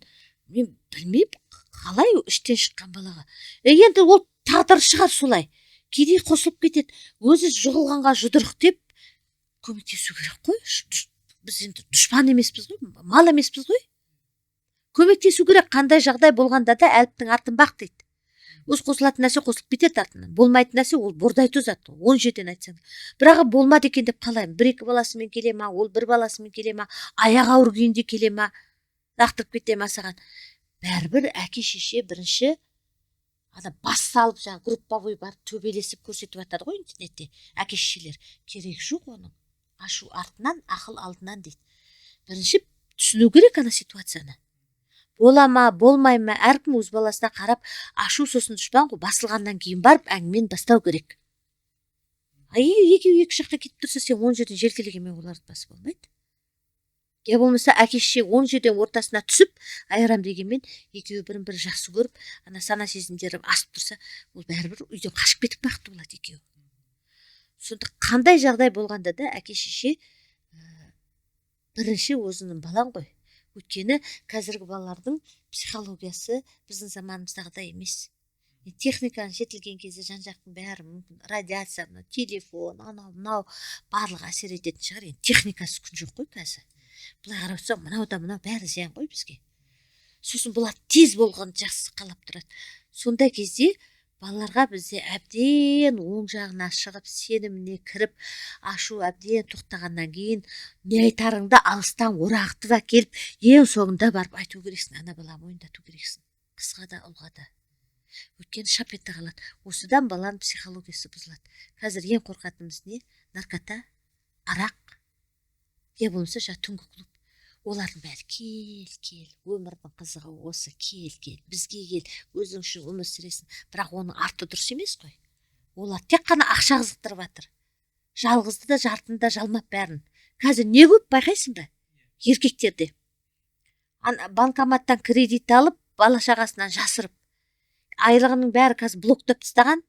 Мен білмеймін, қалай іштен шыққан балаға. Енді ол тағдыр шығар солай, кейде қосылып кетеді. Өзі жығылғанға жұдырық деп көмектесу керек қой. Біз енді дұшпан емеспіз ғой, мал емеспіз ғой, көмектесу керек. Қандай жағдай болғанда да, әліптің артын бақ дейді. Өз қосылатын нәрсе қосылып кетеді артынан, болмайтын нәрсе ол бордай тозады он жерден айтсаң. Бірақ болмады екен деп қалаймын. Бір екі баласымен келе ма, ол бір баласымен келе ма, аяғы ауыр күйінде келе ма, лақтырып кете ма саған, бәрібір әке шеше бірінші ана бас салып, жаңағы групповой барып төбелесіп көрсетіп жатады ғой интернетте әке шешелер. Керек жоқ оның. Ашу артынан, ақыл алдынан дейді. Бірінші түсіну керек ана ситуацияны, бола ма, болмай ма. Әркім өз баласына қарап, ашу сосын дұшпан ғой, басылғаннан кейін барып әңгімені бастау керек. А егер екеуі екі жаққа кетіп тұрса, сен он жерден желкелегенмен олардың басы болмайды. Я болмаса әке шеше он жерден ортасына түсіп айырам дегенмен, екеуі бірін бірі жақсы көріп, ана сана сезімдері асып тұрса, ол бәрібір үйден қашып кетіп бақытты болады екеуі. Сонда қандай жағдай болғанда да, әке шеше бірінші өзінің балаң ғой. Өйткені қазіргі балалардың психологиясы біздің заманымыздағыдай емес. Техниканың жетілген кезде жан жақтың бәрі, мүмкін, радиация, мына телефон, анау мынау барлығы әсер ететін шығар. Енді техникасыз күн жоқ қой қазір. Былай қарап отырсаң, мынау да мынау бәрі зиян ғой бізге. Сосын бұлар тез болғанды жақсы қалап тұрады. Сондай кезде балаларға бізде әбден оң жағына шығып, сеніміне кіріп, ашу әбден тоқтағаннан кейін не айтарыңды алыстан орағытып әкеліп, ең соңында барып айту керексің. Ана бала мойындату керексің, қызға да, ұлға да. Өйткені шап ете қалады. Осыдан баланың психологиясы бұзылады. Қазір ең қорқатынымыз не? Наркота, арақ, я болмаса жаңағы түнгі клуб. Олардың бәрі: «Кел, кел, өмірдің қызығы осы, кел, кел, бізге кел, өзің үшін өмір сүресің». Бірақ оның арты дұрыс емес қой. Олар тек қана ақша қызықтырып жатыр, жалғызды да, жартыны да жалмап бәрін. Қазір не көп, байқайсың ба, еркектерде банкоматтан кредит алып, бала шағасынан жасырып, айлығының бәрі қазір блоктап тастаған,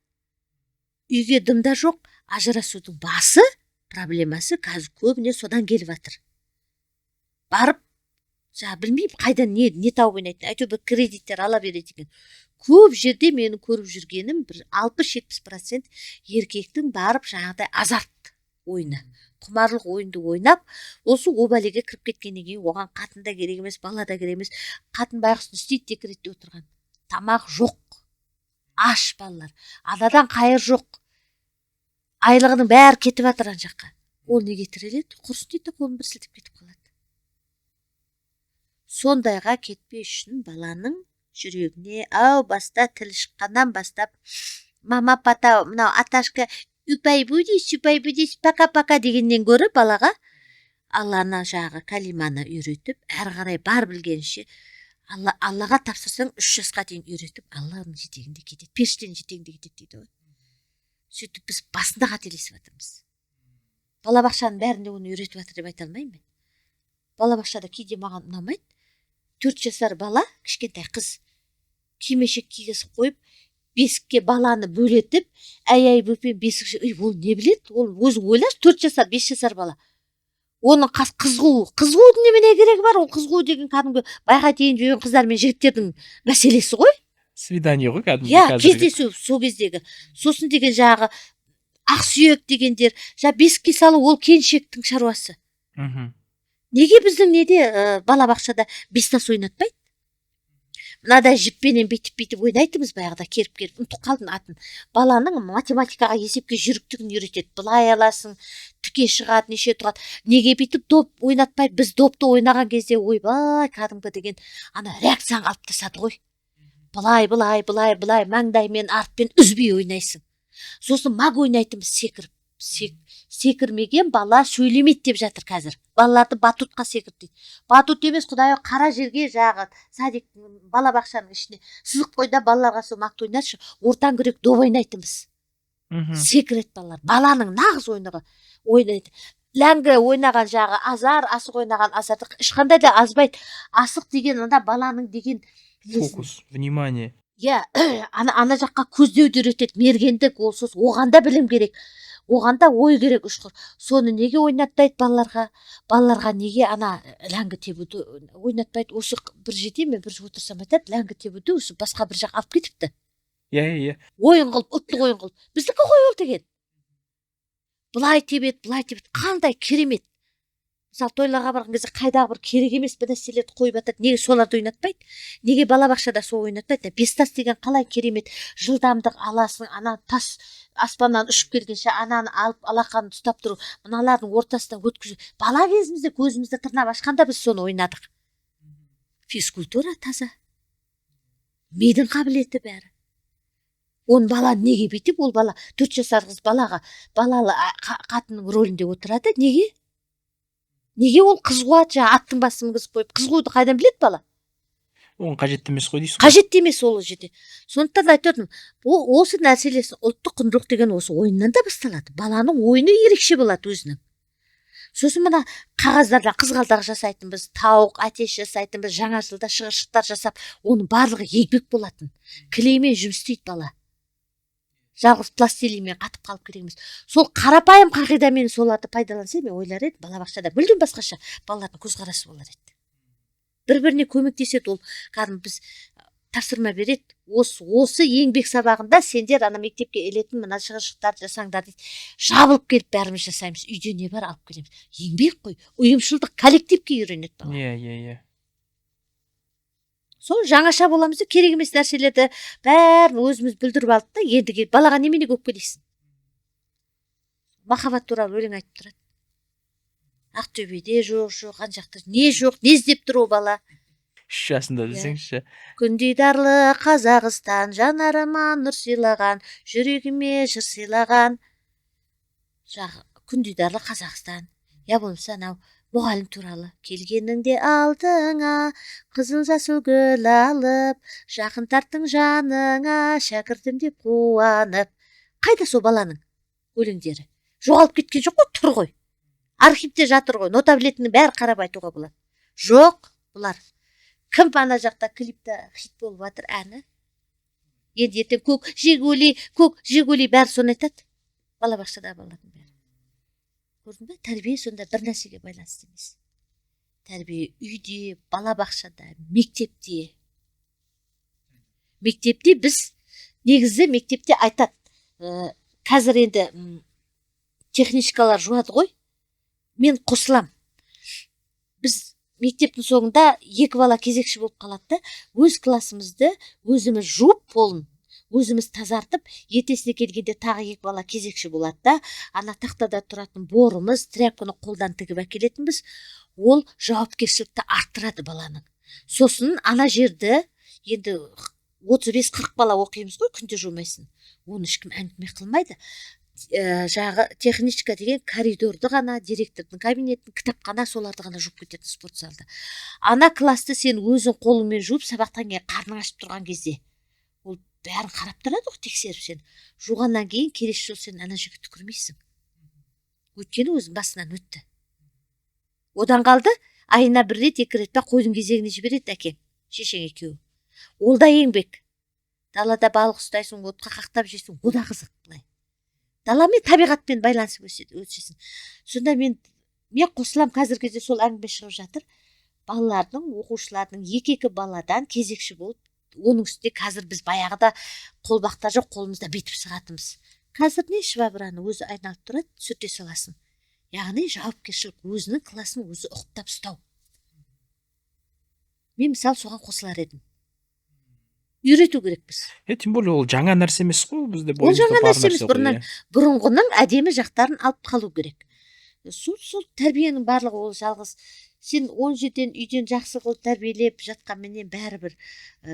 үйге дым да жоқ. Ажырасудың басы, проблемасы қазір көбіне содан келіп жатыр. Барып жаңағы, білмеймін, қайдан не тауып ойнайтын, әйтеуір бір кредиттер ала береді екен. Көп жерде менің көріп жүргенім, бір 60-70% еркектің барып жаңағыдай азарт ойыны, құмарлық ойынды ойнап, осы обалеге кіріп кеткеннен кейін оған қатын да керек емес, бала да керек емес. Қатын байғұс не істейді декретте отырған? Тамақ жоқ, аш балалар, анадан қайыр жоқ, айлығының бәрі кетіп жатыр ана жаққа. Ол неге тіреледі? Құрсын дейді да, қолын бір сілтеп кетіп қалады. Сондайға кетпес үшін баланың жүрегіне әу баста, тілі шыққаннан бастап, мама, папа, мынау аташка, үпай буди сүпай буди, пока пока дегеннен гөрі, балаға Алланы, жаңағы калиманы үйретіп, әрі қарай бар білгенше Алла, Аллаға тапсырсаң, 3 жасқа дейін үйретіп, Алланың жетегінде кетеді, періштенің жетегінде кетеді дейді ғой. Сөйтіп біз басында қателесіп жатырмыз. Балабақшаның бәрінде оны үйретіп жатыр деп айта алмаймын мен. Балабақшада кейде маған ұнамайды. 4 жасар бала, кішкентай қыз, кимешек кигізіп қойып, бесікке баланы бөлетіп, әй әй бөпем, бесік. Ей, ол не біледі? Ол өзің ойлашы, 4 жасар, 5 жасар бала, оның қас қыз қуу, қыз қуудың немене керегі бар? Ол қыз қуу деген кәдімгі байға дейін жүрген қыздар мен жігіттердің мәселесі ғой. Свидание ғой кәдімгі қазіргі. Кездесу сол кездегі. Сосын деген жаңағы ақсүйек дегендер, жаңағы бесікке салу, ол келіншектің шаруасы. Неге біздің неде, балабақшада бес тас ойнатпайды? Мынадай жіппенен бүйтіп бүйтіп ойнайтынбыз баяғыда, керіп керіп, ұмытып қалдым атын. Баланың математикаға, есепке жүйріктігін үйретеді. Былай аласың, тіке шығады, неше тұрады. Неге бүйтіп доп ойнатпайды? Біз допты ойнаған кезде, ойбай, кәдімгі деген ана реакцияны қалыптасады ғой. Былай, былай, былай, былай, маңдаймен, артпен үзбей ойнайсың. Сосын маг ойнайтынбыз секіріп. Секірмеген бала сөйлемейді деп жатыр. Қазір балаларды батутқа секірт дейді. Батут емес, құдай, қара жерге, жағы садик, балабақшаның ішіне сызып қой да, балаларға сол магты ойнатшы. Ортан күрек, доп ойнайтынбыз. Секіреді балалар. Баланың нағыз ойнағы ойнайды. Ләңгі ойнаған жағы азар, асық ойнаған азарды ешқандай да азбайды. Асық деген ана баланың деген несін- Фокус внимание. Иә, ана жаққа көздеуді үйретеді. Мергендік ол. Сосын оған да білім керек, оған да ой керек, ұшқыр. Соны неге ойнатпайды балаларға? Балаларға неге ана ләңгі тебуді ойнатпайды? Осы бір жерде мен бір отырсам, айтады, ләңгі тебуді осы басқа бір жаққа алып кетіпті. иә иә иә Ойын қылып, ұлттық ойын қылып. Біздікі ғой ол деген. Былай тебеді, былай тебеді, қандай керемет! Мысалы, тойларға барған кезде қайдағы бір керек емес бір нәрселерді қойып жатады. Неге соларды ойнатпайды? Неге балабақшада сол ойнатпайды? Бес тас деген қалай керемет жылдамдық аласың! Ана тас аспаннан ұшып келгенше, ананы алып, алақанын ұстап тұру, мыналардың ортасына өткізу. Бала кезімізде көзімізді тырнап ашқанда біз соны ойнадық. Физкультура таза, мидың қабілеті, бәрі. Оны бала неге бүйтіп, ол бала, 4 жасар қыз балаға балалы қатынның рөлінде отырады? Неге, неге ол қыз қуады? Жаңағы аттың басын мінгізіп қойып, қыз қууды қайдан біледі бала? Оған қажетті емес қой дейсіз ғой. Қажетті емес ол жерде. Сондықтан да айтып отырмын, ол осы нәрселер, ұлттық құндылық деген осы ойыннан да басталады. Баланың ойыны ерекше болады өзінің. Сосын мына қағаздардан қызғалдақ жасайтынбыз, тауық, әтеш жасайтынбыз, жаңа жылда шығыршықтар жасап, оның барлығы еңбек болатын. Клеймен жұмыс істейді бала, жалғыз пластилинмен қатып қалып керек емес. Сол қарапайым қағидамен соларды пайдаланса, мен ойлар едім, балабақшада мүлдем басқаша балалардың көзқарасы болар еді, бір біріне көмектеседі. Ол кәдімгі біз тапсырма береді: осы еңбек сабағында сендер ана мектепке ілетін мына шығыршықтарды жасаңдар дейді. Жабылып келіп бәріміз жасаймыз. Үйде не бар, алып келеміз. Еңбек қой, ұйымшылдық, коллективке үйренеді бала. иә иә иә Сол жаңаша боламыз да, керек емес нәрселерді бәрін өзіміз бүлдіріп алдық та. Енді келіп балаға неменеге өкпелейсің? Махаббат туралы өлең айтып тұрады. Ақтөбеде жоқ, жоқ, ана жақта не жоқ, не іздеп тұр ол бала? 3 жасында Иә. десеңізші. Күн дидарлы Қазақстан, жанарыма нұр сыйлаған, жүрегіме жыр сыйлаған жағы күн дидарлы Қазақстан. Я болмаса анау мұғалім туралы: келгеніңде алдыңа қызыл жасыл гүл алып, жақын тарттың жаныңа, шәкіртім деп қуанып. Қайда сол баланың өлеңдері? Жоғалып кеткен жоқ қой, тұр ғой, архивте жатыр ғой. Нота білетіннің бәрі қарап айтуға болады. Жоқ, бұлар кім? Ана жақта клипта хит болып жатыр әні. Енді ертең көк Жигули, көк Жигули, бәрі соны айтады, балабақшадағы балалардың бәрі. Көрдің бе, тәрбие сонда бір нәрсеге байланысты емес. Тәрбие үйде, балабақшада, мектепте. Мектепте біз негізі, мектепте айтады, қазір енді техничкалар жуады ғой, мен қосылам. Біз мектептің соңында екі бала кезекші болып қалады да, өз классымызды өзіміз жуып, полын өзіміз тазартып, ертесіне келгенде тағы екі бала кезекші болады да, ана тақтада тұратын борымыз, тряпканы қолдан тігіп әкелетінбіз. Ол жауапкершілікті арттырады баланың. Сосын ана жерді енді 35-40 бала оқимыз ғой, күнде жумайсың, оны ешкім әңгіме қылмайды. Жағы техничка деген коридорды ғана, директордың кабинетін, кітапхана, соларды ғана жуып кететін, спорт залды. Ана классты сен өзің қолыңмен жуып, сабақтан кейін қарның ашып тұрған кезде ол бәрін қарап тұрады ғой, тексеріп. Сен жуғаннан кейін келесі жолы сен ана жерге түкірмейсің, өйткені өзің басынан өтті. Одан қалды, айына бір рет, екі рет па қойдың кезегіне жібереді әкең, шешең екеуі. Ол да еңбек. Далада балық ұстайсың, отқа қақтап жейсің, о да қызық. Былай даламен, табиғатпен байланысып өсесің. Сонда мен қосыламын. Қазіргі кезде сол әңгіме шығып жатыр, балалардың, оқушылардың екі екі баладан кезекші болып. Оның үстіне қазір біз баяғыда қолбақта жоқ, қолымызда бүйтіп сығатынбыз. Қазір не, швабраны өзі айналып тұрады, сүрте саласың. Яғни жауапкершілік, өзінің классын өзі ұқыптап ұстау. Мен, мысалы, соған қосылар едім, үйрету керекпіз. Е, тем более ол жаңа нәрсе емес қой, бізде Ол бойымызда жаңа бар нәрсе емес, нәрсе ғой, бұрыннан. Иә. Бұрынғының әдемі жақтарын алып қалу керек. Сол тәрбиенің барлығы ол жалғыз сен он жерден үйден жақсы қылып тәрбиелеп жатқанменен бәрібір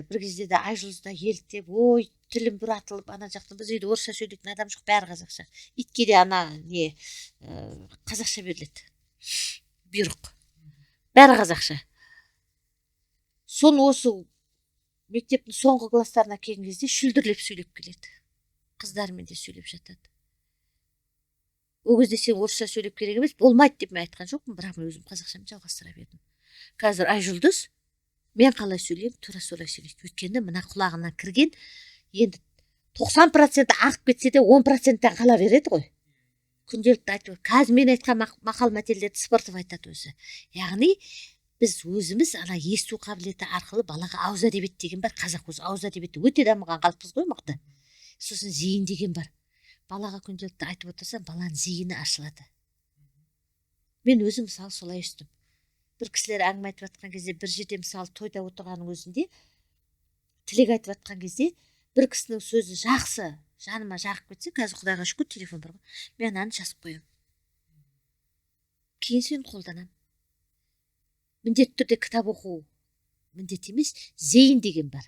бір кезде де Айжұлдызда еліктеп, ой, тілім бұратылып, ана жақтан, біз үйде орысша сөйлейтін адам жоқ, бәрі қазақша. Итке де ана не қазақша беріледі бұйрық, бәрі қазақша. Соны осы мектептің соңғы класстарына келген кезде шүлдірлеп сөйлеп келеді, қыздармен де сөйлеп жатады. Ол кезде сен орысша сөйлеп керек емес, болмайды деп мен айтқан жоқпын, бірақ мен өзім қазақшамды жалғастыра бердім. Қазір Айжұлдыз мен қалай сөйлеймін, тура солай сөйлейді, өйткені мына құлағына кірген. Енді 90%-і ағып кетсе де, 10%-тен қала береді ғой. Күнделікті айтып, қазір мен айтқан мақал мәтелдерді сыпыртып айтады өзі. Яғни біз өзіміз ана есту қабілеті арқылы балаға, ауыз әдебиет деген бар, қазақ өзі ауыз әдебиеті өте дамыған халықпыз ғой, мықты. Сосын зейін деген бар, балаға күнделікті айтып отырсаң, баланың зейіні ашылады. Мен өзім, мысалы, солай өстім. Бір кісілер әңгіме айтып жатқан кезде, бір жерде, мысалы, тойда отырғанның өзінде тілек айтып жатқан кезде бір кісінің сөзі жақсы жаныма жағып кетсе, қазір, құдайға шүкір, телефон бар ғой, мен ананы жазып қоямын, кейін соны қолданамын. Міндетті түрде кітап оқу міндет емес, зейін деген бар.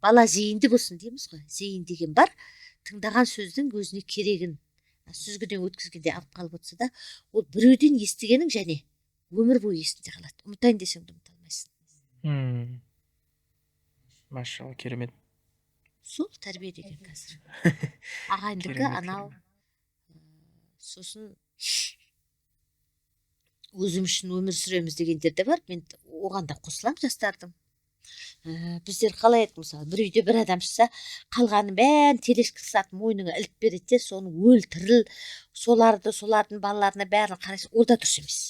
Бала зейінді болсын дейміз ғой, зейін деген бар. Тыңдаған сөздің өзіне керегін сүзгіден өткізгенде алып қалып отырса да, ол біреуден естігенің және өмір бойы есінде қалады, ұмытайын десең де ұмыта алмайсың. Машалла, керемет. Сол тәрбие деген қазір ағайындікі. Керемет, анау керемет. Сосын өзім үшін өмір сүреміз дегендер де бар, мен оған да қосыламын жастардың. Біздер қалай едік? Мысалы, бір үйде бір адам шықса, қалғанын бәрін тележка сатып, мойныңа іліп береді де, соны өл тіріл соларды, солардың балаларына, бәрін қарайсың. Ол да дұрыс емес.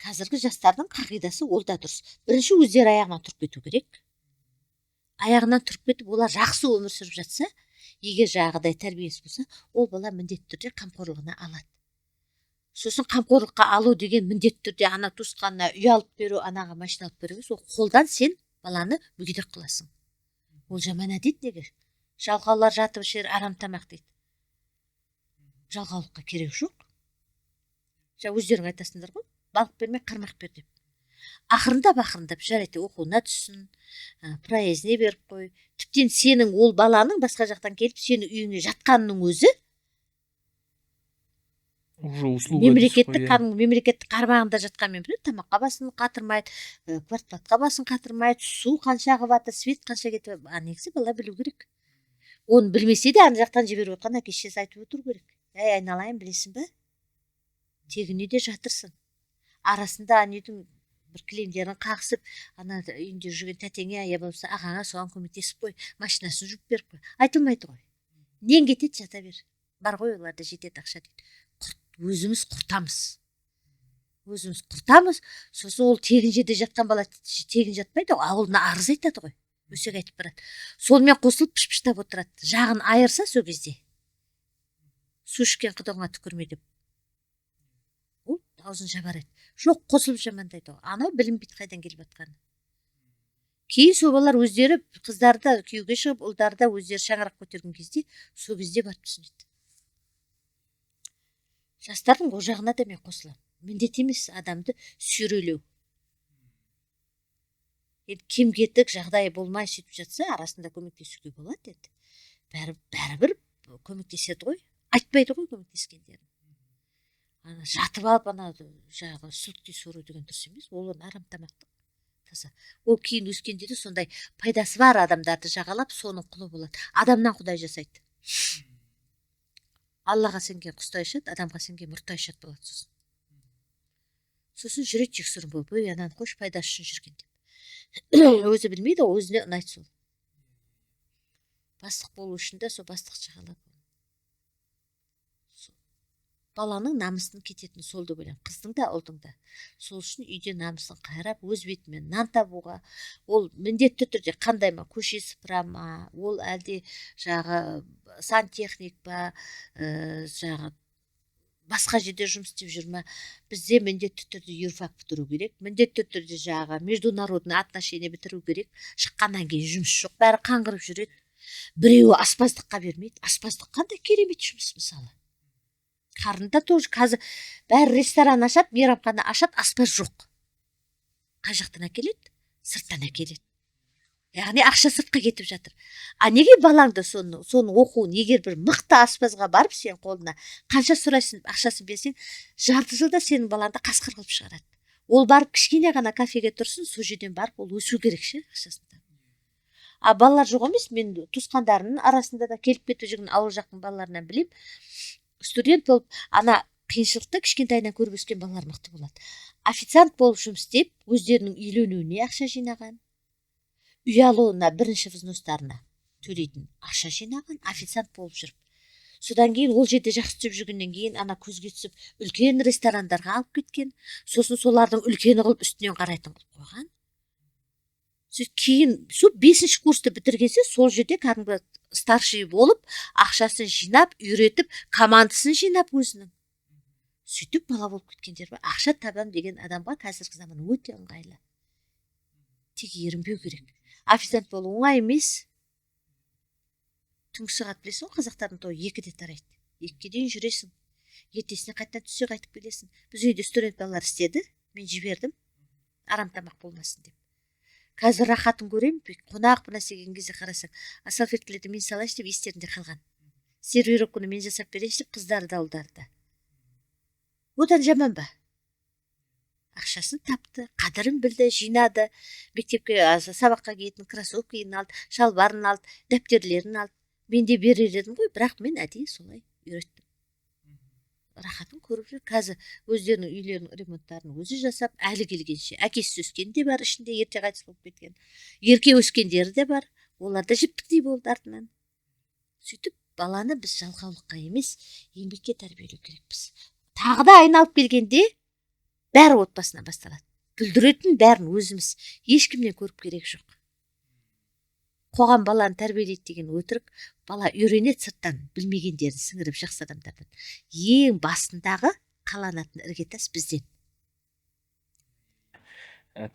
Қазіргі жастардың қағидасы, ол да дұрыс: бірінші өздері аяғынан тұрып кету керек. Аяғынан тұрып кетіп, олар жақсы өмір сүріп жатса, егер жаңағыдай тәрбиесі болса, ол бала міндетті түрде қамқорлығына алады. Сосын қамқорлыққа алу деген міндетті түрде ана туысқанына үй алып беру, анаға машина алып беру емес. Ол қолдан сен баланы мүгедек қыласың, ол жаман әдет. Неге жалқаулар жатып ішер арам тамақ дейді? Жалқаулыққа керек жоқ. Жаңа өздерің айтасыңдар ғой, балық бермей, қармақ бер деп. Ақырындап, ақырындап, жарайды, оқуына түссін, проездіне беріп қой. Тіптен сенің ол баланың басқа жақтан келіп сенің үйіңе жатқанының өзі уже услуга дейсіз мемлекеттік ғой, иә. Кәдімгі мемлекеттік қарамағында жатқанмен бірге тамаққа басын қатырмайды, квартплатқа басын қатырмайды, су қанша ағып жатыр, свет қанша кетіп. А негізі бала білу керек. Оны білмесе де, ана жақтан жіберіп отқан әке шешесі айтып отыру керек: «Әй, айналайын, білесің бе, тегін үйде жатырсың». Арасында ана үйдің бір кілемдерін қағысып, ана үйінде жүрген тәтеңе я болмаса ағаңа, соған көмектесіп қой, машинасын жуып беріп қой. Айтылмайды ғой. Нең кетеді, жата бер, бар ғой, оларда жетеді ақша дейді. Құрт, өзіміз құртамыз, өзіміз құртамыз. Сосын ол тегін жерде жатқан бала тегін жатпайды ғой, ауылына арыз айтады ғой, өсек айтып барады, сонымен қосылып пыш-пыштап отырады. Жағын айырса, сол кезде су ішкен құдығыңа түкірме деп, ол аузын жабар еді. Жоқ, қосылып жамандайды ғой, анау білінбейді қайдан келіп жатқаны. Кейін сол балалар өздері, қыздары да күйеуге шығып, ұлдары да өздері шаңырақ көтерген кезде, сол кезде барып түсінеді. Жастардың ол жағына да мен қосыламын, міндет емес адамды сүйрелеу. Енді кем кетік жағдайы болмай сөйтіп жатса, арасында көмектесуге болады енді. Бәрі, бәрібір көмектеседі ғой, айтпайды ғой көмектескендерін. Ана жатып алып, ана жаңағы сүліктей сору деген дұрыс емес, ол арам тамақтық таза. Ол кейін өскенде де сондай пайдасы бар адамдарды жағалап, соның құлы болады. Адамнан құдай жасайды. Аллаға сенген құстай ұшады, адамға сенген мұрттай ұшады болады. Сосын жүреді жексұрын болып, ой, ананы қойшы, пайдасы үшін жүрген деп. Өзі білмейді ғой, өзіне ұнайды сол бастық болу үшін де, сол бастық жағалап. Баланың намысын кететіні сол деп ойлаймын, қыздың да, ұлдың да. Сол үшін үйде намысын қайрап, өз бетімен нан табуға, ол міндетті түрде қандай ма, көше сыпыра ма ол, әлде жағы сантехник па, жағы басқа жерде жұмыс істеп жүр ма, бізде міндетті түрде юрфак бітіру керек, міндетті түрде жағы международный отношения бітіру керек. Шыққаннан кейін жұмыс жоқ, бәрі қаңғырып жүреді. Біреуі аспаздыққа бермейді. Аспаздық қандай керемет жұмыс, мысалы. Қарында тоже қазір бәрі ресторан ашады, мейрамхана ашады, аспаз жоқ. Қай жақтан әкеледі? Сырттан әкеледі. Яғни ақша сыртқа кетіп жатыр. А неге балаңды соны оқуын, егер бір мықты аспазға барып, сен қолына қанша сұрайсың, ақшасын берсең, жарты жылда сенің балаңды қасқыр қылып шығарады. Ол барып кішкене ғана кафеге тұрсын, сол жерден барып ол өсу керек ше, ақшасын тауып. А балалар жоқ емес, мен туысқандарымның арасында да келіп кетіп жүрген ауыл жақтың балаларынан білемін. Студент болып, ана қиыншылықты кішкентайынан көріп өскен балалар мықты болады. Официант болып жұмыс істеп, өздерінің үйленуіне ақша жинаған, үй алуына бірінші взностарына төлейтін ақша жинаған официант болып жүріп. Содан кейін ол жерде жақсы істеп жүргеннен кейін ана көзге түсіп, үлкен ресторандарға алып кеткен. Сосын солардың үлкені қылып, үстінен қарайтын қылып қойған. Сөйтіп кейін сол бесінші курсты бітіргенсе, сол жерде кәдімгі старший болып, ақшасын жинап, үйретіп, командасын жинап өзінің, сөйтіп бала болып кеткендер бар. Ақша табам деген адамға қазіргі заман өте ыңғайлы, тек ерінбеу керек. Официант болу оңай емес. Түнгі сағат, білесің ғой, қазақтардың тойы 2-де тарайды. 2-ге дейін жүресің, ертесіне қайтадан түсе қайтып келесің. Біз үйде студент балалар істеді, мен жібердім, арам тамақ болмасын деп. Қазір рахатын көремін. Қонақ бір нәрсе келген кезде қарасаң, а салфеткалерді мен салайыншы деп естерінде қалған, сервировканы мен жасап берейінші деп қыздары да, ұлдары да. Одан жаман ба? Ақшасын тапты, қадірін білді, жинады, мектепке сабаққа киетін кроссовкиін алды, шалбарын алды, дәптерлерін алды. Мен де берер едім ғой, бірақ мен әдейі солай үйреттім. Рахатын көріп жүр қазір. Өздерінің үйлерінің ремонттарын өзі жасап, әлі келгенше. Әкесіз өскен де бар ішінде, ерте қайтыс болып кеткен, ерке өскендері де бар, олар да жіптіктей болды артынан. Сөйтіп баланы біз жалқаулыққа емес, еңбекке тәрбиелеу керекпіз. Тағы да айналып келгенде, бәрі отбасынан басталады. Бүлдіретін бәрін өзіміз, ешкімнен көріп керек жоқ. Қоғам баланы тәрбиелейді деген өтірік. Бала үйренеді сырттан білмегендерін сіңіріп жақсы адамдардан. Ең басындағы қаланатын іргетас бізден.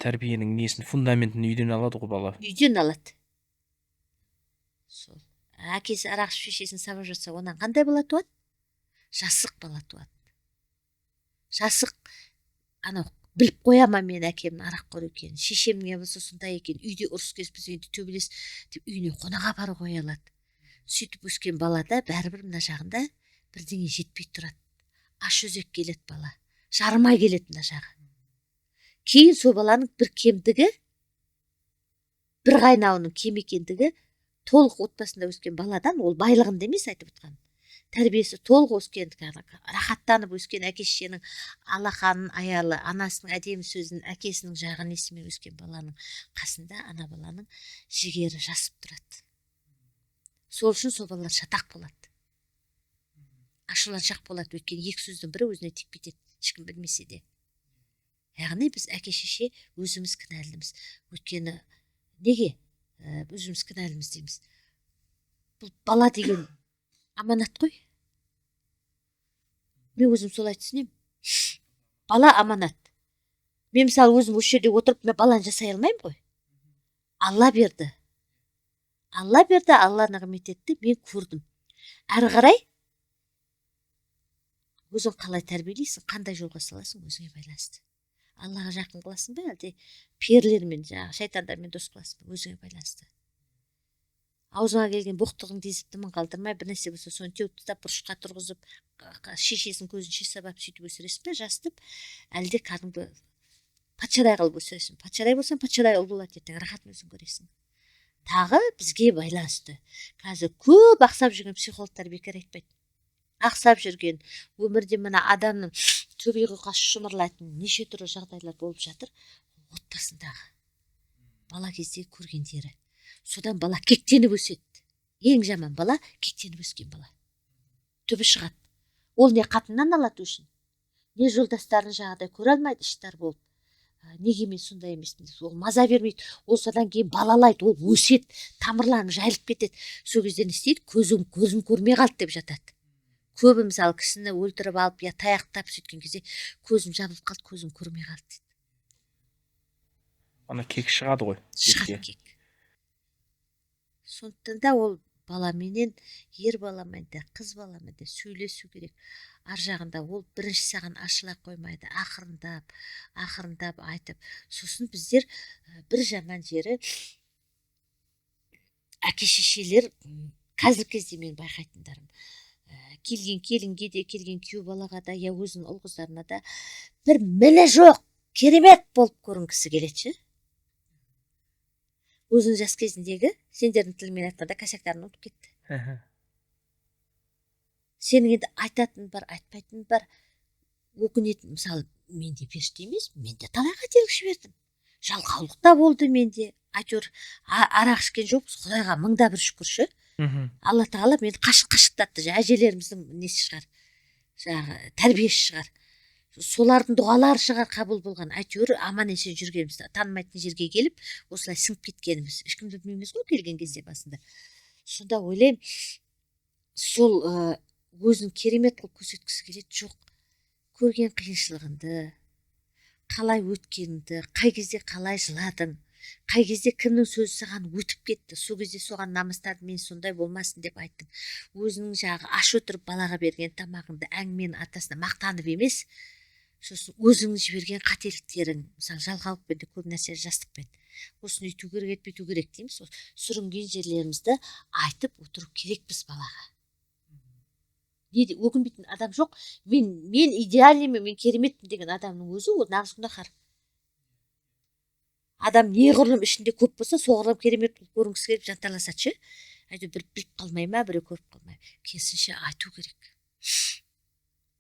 Тәрбиенің несін, фундаментін үйден алады ғой бала. Үйден алады. Сол әкесі арақ ішіп, шешесін сабап жатса, онан қандай бала туады? Жасық бала туады, жасық. Анау біліп қоя ма, мен әкемнің араққор екенін, шешемнің я болмаса сондай екен, үйде ұрыс кес, біз енді төбелес деп үйіне қонақ апарып қоя алады. Сөйтіп өскен балада бәрібір мына жағында бірдеңе жетпей тұрады. Аш өзек келеді бала, жарымай келеді мына жағы. Кейін сол баланың бір кемдігі, бір қайнауының кем екендігі, толық отбасында өскен баладан, ол байлығында емес айтып отырғаным, тәрбиесі толық өскен, рахаттанып өскен, әке шешенің алақанын аялы, анасының әдемі сөзін, әкесінің жағы несімен өскен баланың қасында ана баланың жігері жасып тұрады. Сол үшін сол балалар шатақ болады, ашуланшақ болады, өйткені екі сөздің бірі өзіне тиіп кетеді, ешкім білмесе де. Яғни біз, әке шеше, өзіміз кінәліміз. Өйткені неге өзіміз кінәліміз дейміз? Бұл бала деген аманат қой, мен өзім солай түсінемін. Бала аманат. Мен, мысалы, өзім осы жерде отырып, мен баланы жасай алмаймын ғой. Алла берді, Алла берді, Алла нығмет етті, мен көрдім. Әрі қарай өзің қалай тәрбиелейсің, қандай жолға саласың, өзіңе байланысты. Аллаға жақын қыласың ба, әлде перілермен, жаңағы шайтандармен дос қыласың ба, өзіңе байланысты. Аузыңа келген боқтығыңды езіп, дымын қалдырмай, бір нәрсе болса, соны теуіп тастап, бұрышқа тұрғызып, шешесінің көзінше сабап, сөйтіп өсіресің бе жасытып, әлде кәдімгі патшадай қылып өсіресің? Патшадай болсаң, патшадай ұл болады ертең, рахатын өзің көресің. Тағы бізге байланысты. Қазір көп ақсап жүрген психологтар бекер айтпайды. Ақсап жүрген өмірде мына адамның төбе құйқасы шымырлайтын неше түрлі жағдайлар болып жатыр. Отбасындағы бала кезде көргендері, содан бала кектеніп өседі. Ең жаман бала — кектеніп өскен бала. Түбі шығады. Ол не қатыннан алады өшін, не жолдастарын жаңағыдай көре алмайды, іштар болып, неге мен сондай емеспін деп, ол маза бермейді. Ол содан кейін балалайды, ол өседі, тамырланып жайылып кетеді. Сол кезде не істейді? Көзім көрмей қалды деп жатады көбі. Мысалы, кісіні өлтіріп алып я таяқтап сөйткен кезде, көзім жабылып қалды, көзім көрмей қалды дейді. Ана кек шығады ғой Шығады бетке. кек. Сондықтан да ол Баламенен, ер баламен де, қыз баламен де сөйлесу керек. Ар жағында ол бірінші саған ашыла қоймайды, ақырындап, ақырындап айтып. Сосын біздер бір жаман жері, әке шешелер қазіргі кезде мен байқайтындарым, келген келінге де, келген күйеу балаға да, я өзінің ұл қыздарына да бір міні жоқ, керемет болып көрінгісі келеді ше. Өзінің жас кезіндегі сендердің тіліңмен айтқанда косяктарын ұмытып кетті. Сенің енді айтатын бар, айтпайтын бар, өкінетін. Мысалы, мен де періште емес, мен де талай қателік жібердім. Жалқаулық та болды менде. Әйтеуір арақ ішкен жоқпыз, Құдайға мыңда бір шүкір ше. Алла тағала мені қашықтатты, әжелеріміздің несі шығар, жаңағы тәрбиесі шығар, солардың дұғалары шығар қабыл болған. Әйтеуір аман есен жүргеніміз, танымайтын жерге келіп осылай сіңіп кеткеніміз, ешкімді білмейміз ғой келген кезде басында. Сонда ойлаймын, сол өзін керемет қылып көрсеткісі келеді. Жоқ, көрген қиыншылығыңды, қалай өткеніңді, қай кезде қалай жыладың, қай кезде кімнің сөзі саған өтіп кетті, сол кезде соған намыстандым, мен сондай болмасын деп айттым. Өзінің жағы аш отырып балаға берген тамағыңды әңгіменің атасына мақтанып емес, сосын өзіңнің жіберген қателіктерің, мысалы жалқаулықпен де көп нәрсе жастықпен, осыны өйту керек еді, бүйту керек дейміз. Сол сүрінген жерлерімізді айтып отыру керекпіз балаға. Не де өкінбейтін адам жоқ. Мен идеальныймын, мен кереметпін деген адамның өзі ол нағыз күнәһар. Адам неғұрлым ішінде көп болса, соғұрлым керемет болып көрінгісі келіп жанталасады ше. Әйтеуір бір біліп қалмай ма, біреу көріп қалмай. Керісінше айту керек.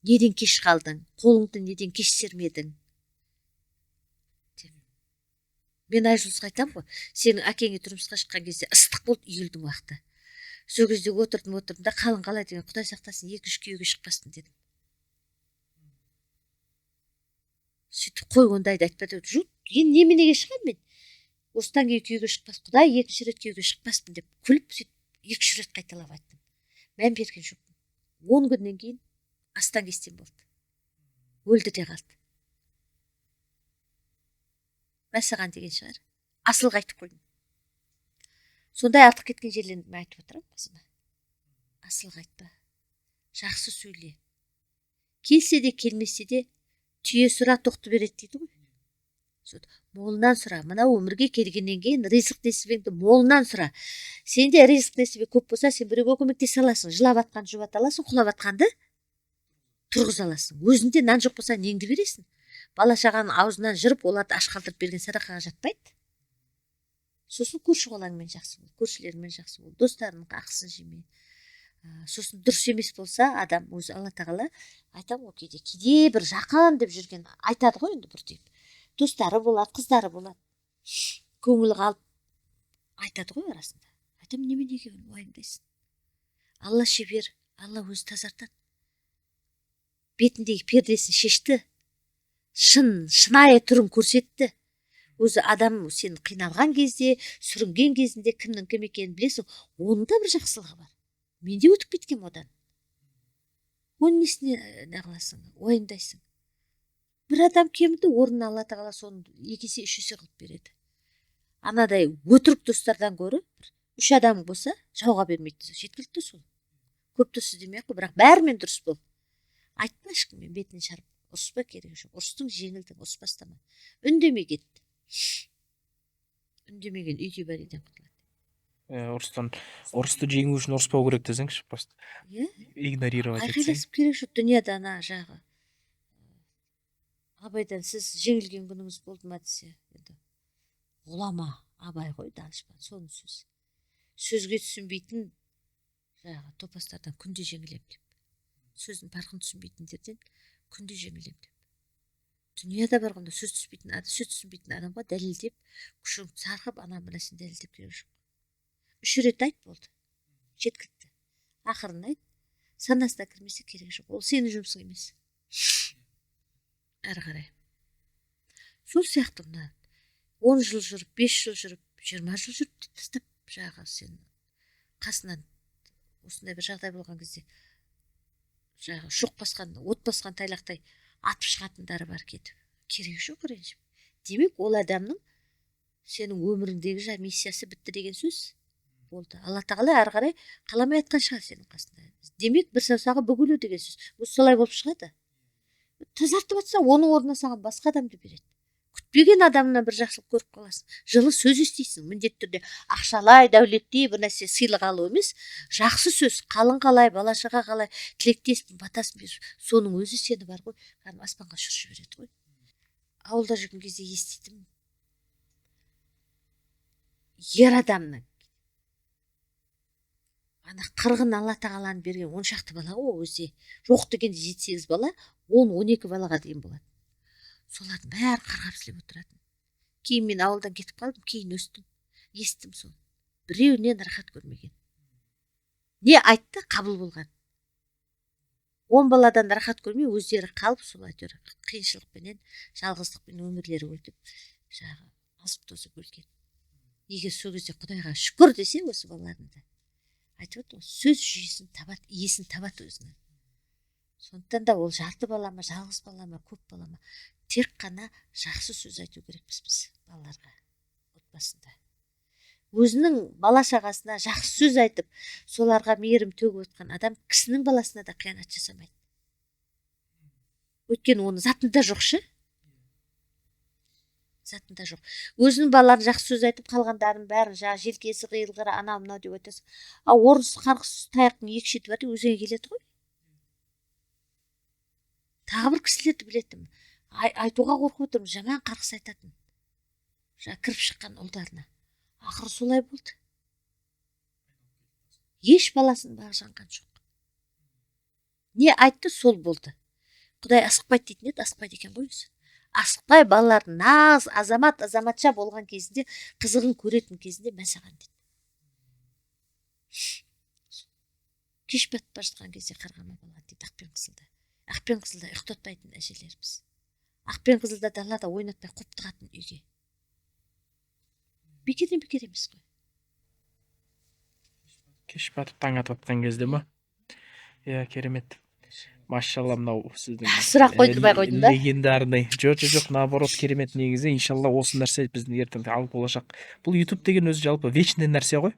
Неден кеш қалдың, қолыңды неден кеш сермедің деп. Мен Айжұлдызға айтамын ғой, сенің әкеңе тұрмысқа шыққан кезде ыстық болды июльдің уақыты. Сол кезде отырдым, отырдым да, қалың қалай деген, Құдай сақтасын, екінші күйеуге шықпасын дедім. Сөйтіп қой ондайды айтпа деп, жұрт, енді неменеге шығамын мен? Осыдан кейін күйеуге шықпас, Құдай екінші рет күйеуге шықпаспын деп күліп, сөйтіп екі-үш рет қайталап айттым. Мән берген жоқпын. 10 күннен кейін астан кестен болды. Өлді де қалды. Мәссаған деген шығар. Асылға айтып қойдым. Сондай артық кеткен жерлерді мен айтып отырамын қызыма. Асылға айтпа. Жақсы сөйле. Келсе де келмесе де түйе сұра тоқты береді дейді ғой. Молынан сұра. Мына өмірге келгеннен кейін ризық несібеңді молынан сұра. Сенде ризық несібе көп болса, сен біреуге көмектесе аласың. Жылап атқанды жұбата аласың, құлап атқанды тұрғыза аласың. Өзінде нан жоқ болса, неңді бересің? Бала шағаның аузынан жырып, оларды аш қалдырып берген садақаға жатпайды. Сосын көрші қолаңмен жақсы бол, көршілеріңмен жақсы бол, достарыңның ақысын жеме. Сосын дұрыс емес болса, адам өзі Алла тағала айтамын ғой кейде, кейде бір жақын деп жүрген айтады ғой енді бір деп. Достары болады, қыздары болады. Көңілі қалып айтады ғой арасында. Айтамын, неменеге уайымдайсың? Алла шебер, Алла өзі тазартады. Бетіндегі пердесін шешті. Шынайы түрін көрсетті. Өзі адам сен қиналған кезде, сүрінген кезінде кімнің кім екенін білесің, оның да бір жақсылығы бар. Мен де өтіп кеткем одан. Оның несіне не қыласың, уайымдайсың. Бір адам кемді орнына Алла тағала соны 2 есе, 3 есе қылып береді. Анадай өтірік достардан гөрі бір 3 адам болса, жауға бермейді, жеткілікті сол. Көп дос іздемей ақ қой, бірақ бәрімен дұрыс бол. Айтпа ешкіммен, бетін шарып, ұрыспа, керегі жоқ. Ұрыстың, жеңілдің, ұрыспастама. Үндемей кет. Үндемеген үйде бар еден құтылады. Ұрысты жеңу үшін ұрыспау керек десеңші, просто. Иә? Игнорировать етсең. Айқайласып керек жоқ, дүнияда ана жағы. Абайдан сіз жеңілген күніңіз болды ма десе, енді ғұлама Абай ғой, данышпан, соның сөзі. Сөзге түсінбейтін жағы топастардан күнде жеңілем деп. Сөздің парқын түсінбейтіндерден күнде жеңілем деп. Дүнияда барғанда сөз түспейтін, сөз түсінбейтін адамға дәлелдеп, күшің сарқып, ана мынасын дәлелдеп керек жоқ. 3 рет айт болды. Жеткілікті. Ақырын айт. Санасына кірмесе керек жоқ. Ол сенің жұмысың емес. Әрі қарай. Сол сияқты мына 10 жыл жүріп, 5 жыл жүріп, 20 жыл жүріп тастап жағы сен қасынан осындай бір жағдай болған кезде жағы шоқ басқан, от басқан тайлақтай атып шығатындары бар кетіп. Керегі жоқ ренжіп. Демек, ол адамның сенің өміріңдегі миссиясы бітті деген сөз. Болды, Алла тағала әрі қарай қаламай жатқан шығар сенің қасында. Демек, бір саусағы бүгілу деген сөз. Осы солай болып шығады. Тазартып жатса, оның орнына саған басқа адамды береді. Күтпеген адамнан бір жақсылық көріп қаласың, жылы сөз естисің. Міндетті түрде ақшалай, дәулеттей бір нәрсе сыйлық алу емес, жақсы сөз, қалың қалай, бала шаға қалай, тілектеспін, батасын беріп, соның өзі сені бар ғой, кәдімгі аспанға ұшырып жібереді ғой. Ауылда жүрген кезде еститінмін, ер адамның ана қырғын Алла тағаланың берген 10 шақты бала ғой өзі, жоқ дегенде 7-8 бала, 10-12 балаға дейін болады. Солардың бәрі қарғап сілеп отыратын. Кейін мен ауылдан кетіп қалдым, кейін өстім, естім, соны біреуінен рахат көрмеген. Не айтты, қабыл болған. 10 баладан рахат көрмей, өздері қалып, сол әйтеуір қиыншылықпенен, жалғыздықпен өмірлері өтіп, жаңағы азып тозып өлген. Егер сол кезде Құдайға шүкір десе, осы балалардың да, айтып отырмын ғой, сөз жүйесін табады, иесін табады өзінің. Сондықтан да ол жарты бала ма, жалғыз бала ма, көп бала ма, тек қана жақсы сөз айту керекпіз біз балаларға. Отбасында өзінің бала шағасына жақсы сөз айтып, соларға мейірім төгіп отқан адам кісінің баласына да қиянат жасамайды, өйткені оның затында жоқ ше, затында жоқ. Өзінің балаларына жақсы сөз айтып, қалғандарын бәрін жаңағы желкесі қиылғыр, анау мынау деп айтасың, ал орыс қарғыс, таяқтың екі шеті бар деп өзіңе келеді ғой. Тағы бір кісілерді білетінмін, айтуға қорқып отырмын, жаман қарғыс айтатын жаңа кіріп шыққан ұлдарына. Ақыры солай болды, еш баласын бағы жанған жоқ. Не айтты, сол болды. Құдай асықпайды дейтін еді, асықпайды екен ғой өзі. Асықпай, балалардың нағыз азамат, азаматша болған кезінде, қызығын көретін кезінде, мә саған деді. Кеш батып бара жатқан кезде қарғама бала дейді. Ақ пен қызылда, ақ пен қызылда ұйықтатпайтын әжелеріміз, ақ пен қызылда далада ойнатпай, қуып тығатын үйге. Бекерден бекер емес қой. Кеш батып, таң атып атқан кезде ма? Иә, керемет, машалла. Мынау сіздің Сұрақ қойдырмай қойдым ба? Легендарный. Жоқ, жоқ, жоқ, наоборот, керемет негізі. Иншалла, осы нәрсе біздің ертең ал болашақ. Бұл Ютуб деген өзі жалпы вечный нәрсе ғой.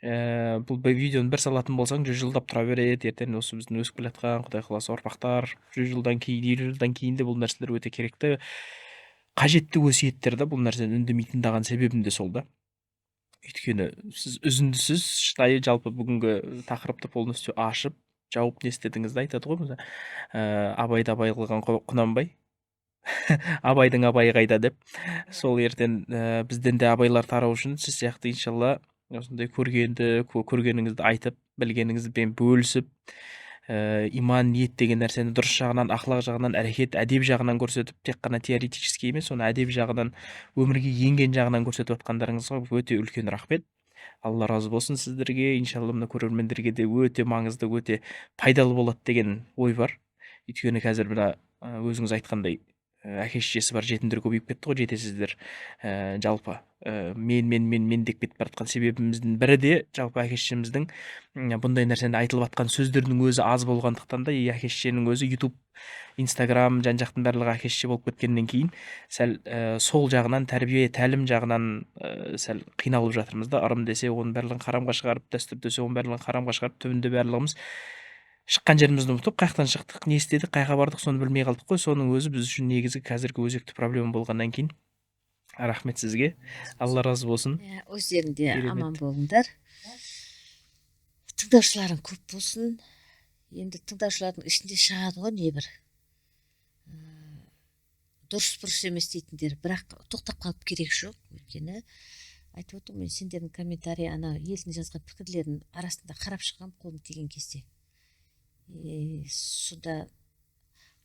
Бұл бір видеоны бір салатын болсаң, 100 жылдап тұра береді. Ертең осы біздің өсіп келе жатқан, құдай қаласа, ұрпақтар 100 жылдан кейін, 50 жылдан кейін де бұл нәрселер өте керекті, қажетті өсиеттер да. Бұл нәрсені үндемей тыңдаған себебім де сол да, өйткені сіз үзіндісіз, шынайы, жалпы бүгінгі тақырыпты полностью ашып жауып не істедіңіз да. Айтады ғой, мысалы, Абайды Абай қылған Құнанбай, Абайдың Абайы қайда деп. Сол ертең бізден де Абайлар тарау үшін сіз сияқты, иншалла, осындай көргенді, көргеніңізді айтып, білгеніңізбен бөлісіп, иман, ниет деген нәрсені дұрыс жағынан, ақлақ жағынан, әрекет, әдеп жағынан көрсетіп, тек қана теоретически емес, оны әдеп жағынан, өмірге енген жағынан көрсетіп жатқандарыңызға өте үлкен рахмет. Алла разы болсын сіздерге. Иншалла, мына көрермендерге де өте маңызды, өте пайдалы болады деген ой бар, өйткені қазір мына өзіңіз айтқандай, әке шешесі бар жетімдер көбейіп кетті ғой, жетесіздер. Жалпы мен, мен, мен, мен деп кетіп бара жатқан себебіміздің бірі де жалпы әке шешеміздің бұндай нәрсені айтылып жатқан сөздерінің өзі аз болғандықтан да. И әке шешенің өзі Ютуб, Инстаграм, жан жақтың барлығы әке шеше болып кеткеннен кейін сәл сол жағынан, тәрбие, тәлім жағынан сәл қиналып жатырмыз да. Ырым десе, оның барлығын харамға шығарып, дәстүр десе, оның барлығын харамға шығарып, түбінде барлығымыз шыққан жерімізді ұмытып, қай жақтан шықтық, не істедік, қай жаққа бардық, соны білмей қалдық қой. Соның өзі біз үшін негізгі қазіргі өзекті проблема болғаннан кейін, рахмет сізге, Алла разы болсын. Иә, өздерің де Керемет. аман болыңдар, тыңдаушыларың көп болсын. Енді тыңдаушылардың ішінде шығады ғой небір дұрыс, бұрыс емес дейтіндер, бірақ тоқтап қалып керек жоқ, өйткені айтып отырмын, мен сендердің комментарий, ана елдің жазған пікірлерінің арасында қарап шығамын қолым тиген кезде. И сонда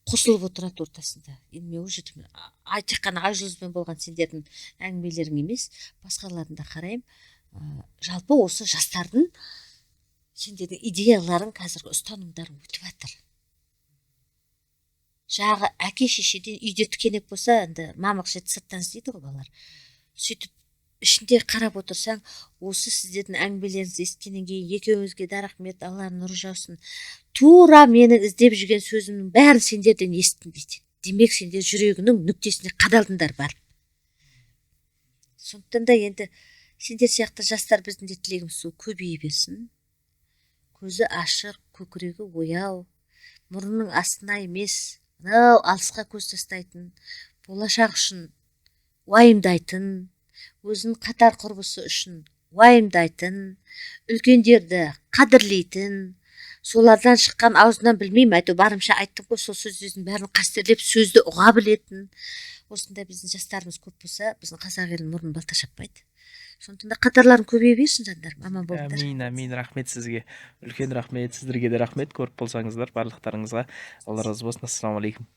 қосылып отырады ортасында. Енді мен ол жерде тек қана Айжұлдызбен болған сендердің әңгімелерің емес, басқаларын да қараймын. Жалпы осы жастардың, сендердің идеяларың, қазіргі ұстанымдарың өтіп жатыр. Жағы әке шешеден үйде тікенек болса, енді мамық жеті сырттан іздейді ғой балалар. Сөйтіп ішінде қарап отырсаң, осы сіздердің әңгімелеріңізді естігеннен кейін, екеуіңізге де рахмет, Алланың нұры жаусын, тура менің іздеп жүрген сөзімнің бәрін сендерден естідім дейді. Демек, сендер жүрегінің нүктесіне қадалдыңдар барып. Сондықтан да енді Сендер сияқты жастар, біздің де тілегіміз сол, көбейе берсін. Көзі ашық, көкірегі ояу, мұрнының астына емес, мынау алысқа көз тастайтын, болашақ үшін уайымдайтын, өзінің қатар құрбысы үшін уайымдайтын, үлкендерді қадірлейтін, солардан шыққан аузынан, білмеймін, әйтеуір барымша айттым ғой, сол сөздердің бәрін қастерлеп, сөзді ұға білетін осындай біздің жастарымыз көп болса, біздің қазақ елінің мұрнын балта шаппайды. Сондықтан да қатарларың көбейе берсін, жандарым, аман болыңдар. Әмин, әмин. Рахмет сізге, үлкен рахмет. Сіздерге де рахмет, көріп болсаңыздар, барлықтарыңызға. Алла разы болсын. Ассалаумағалейкум.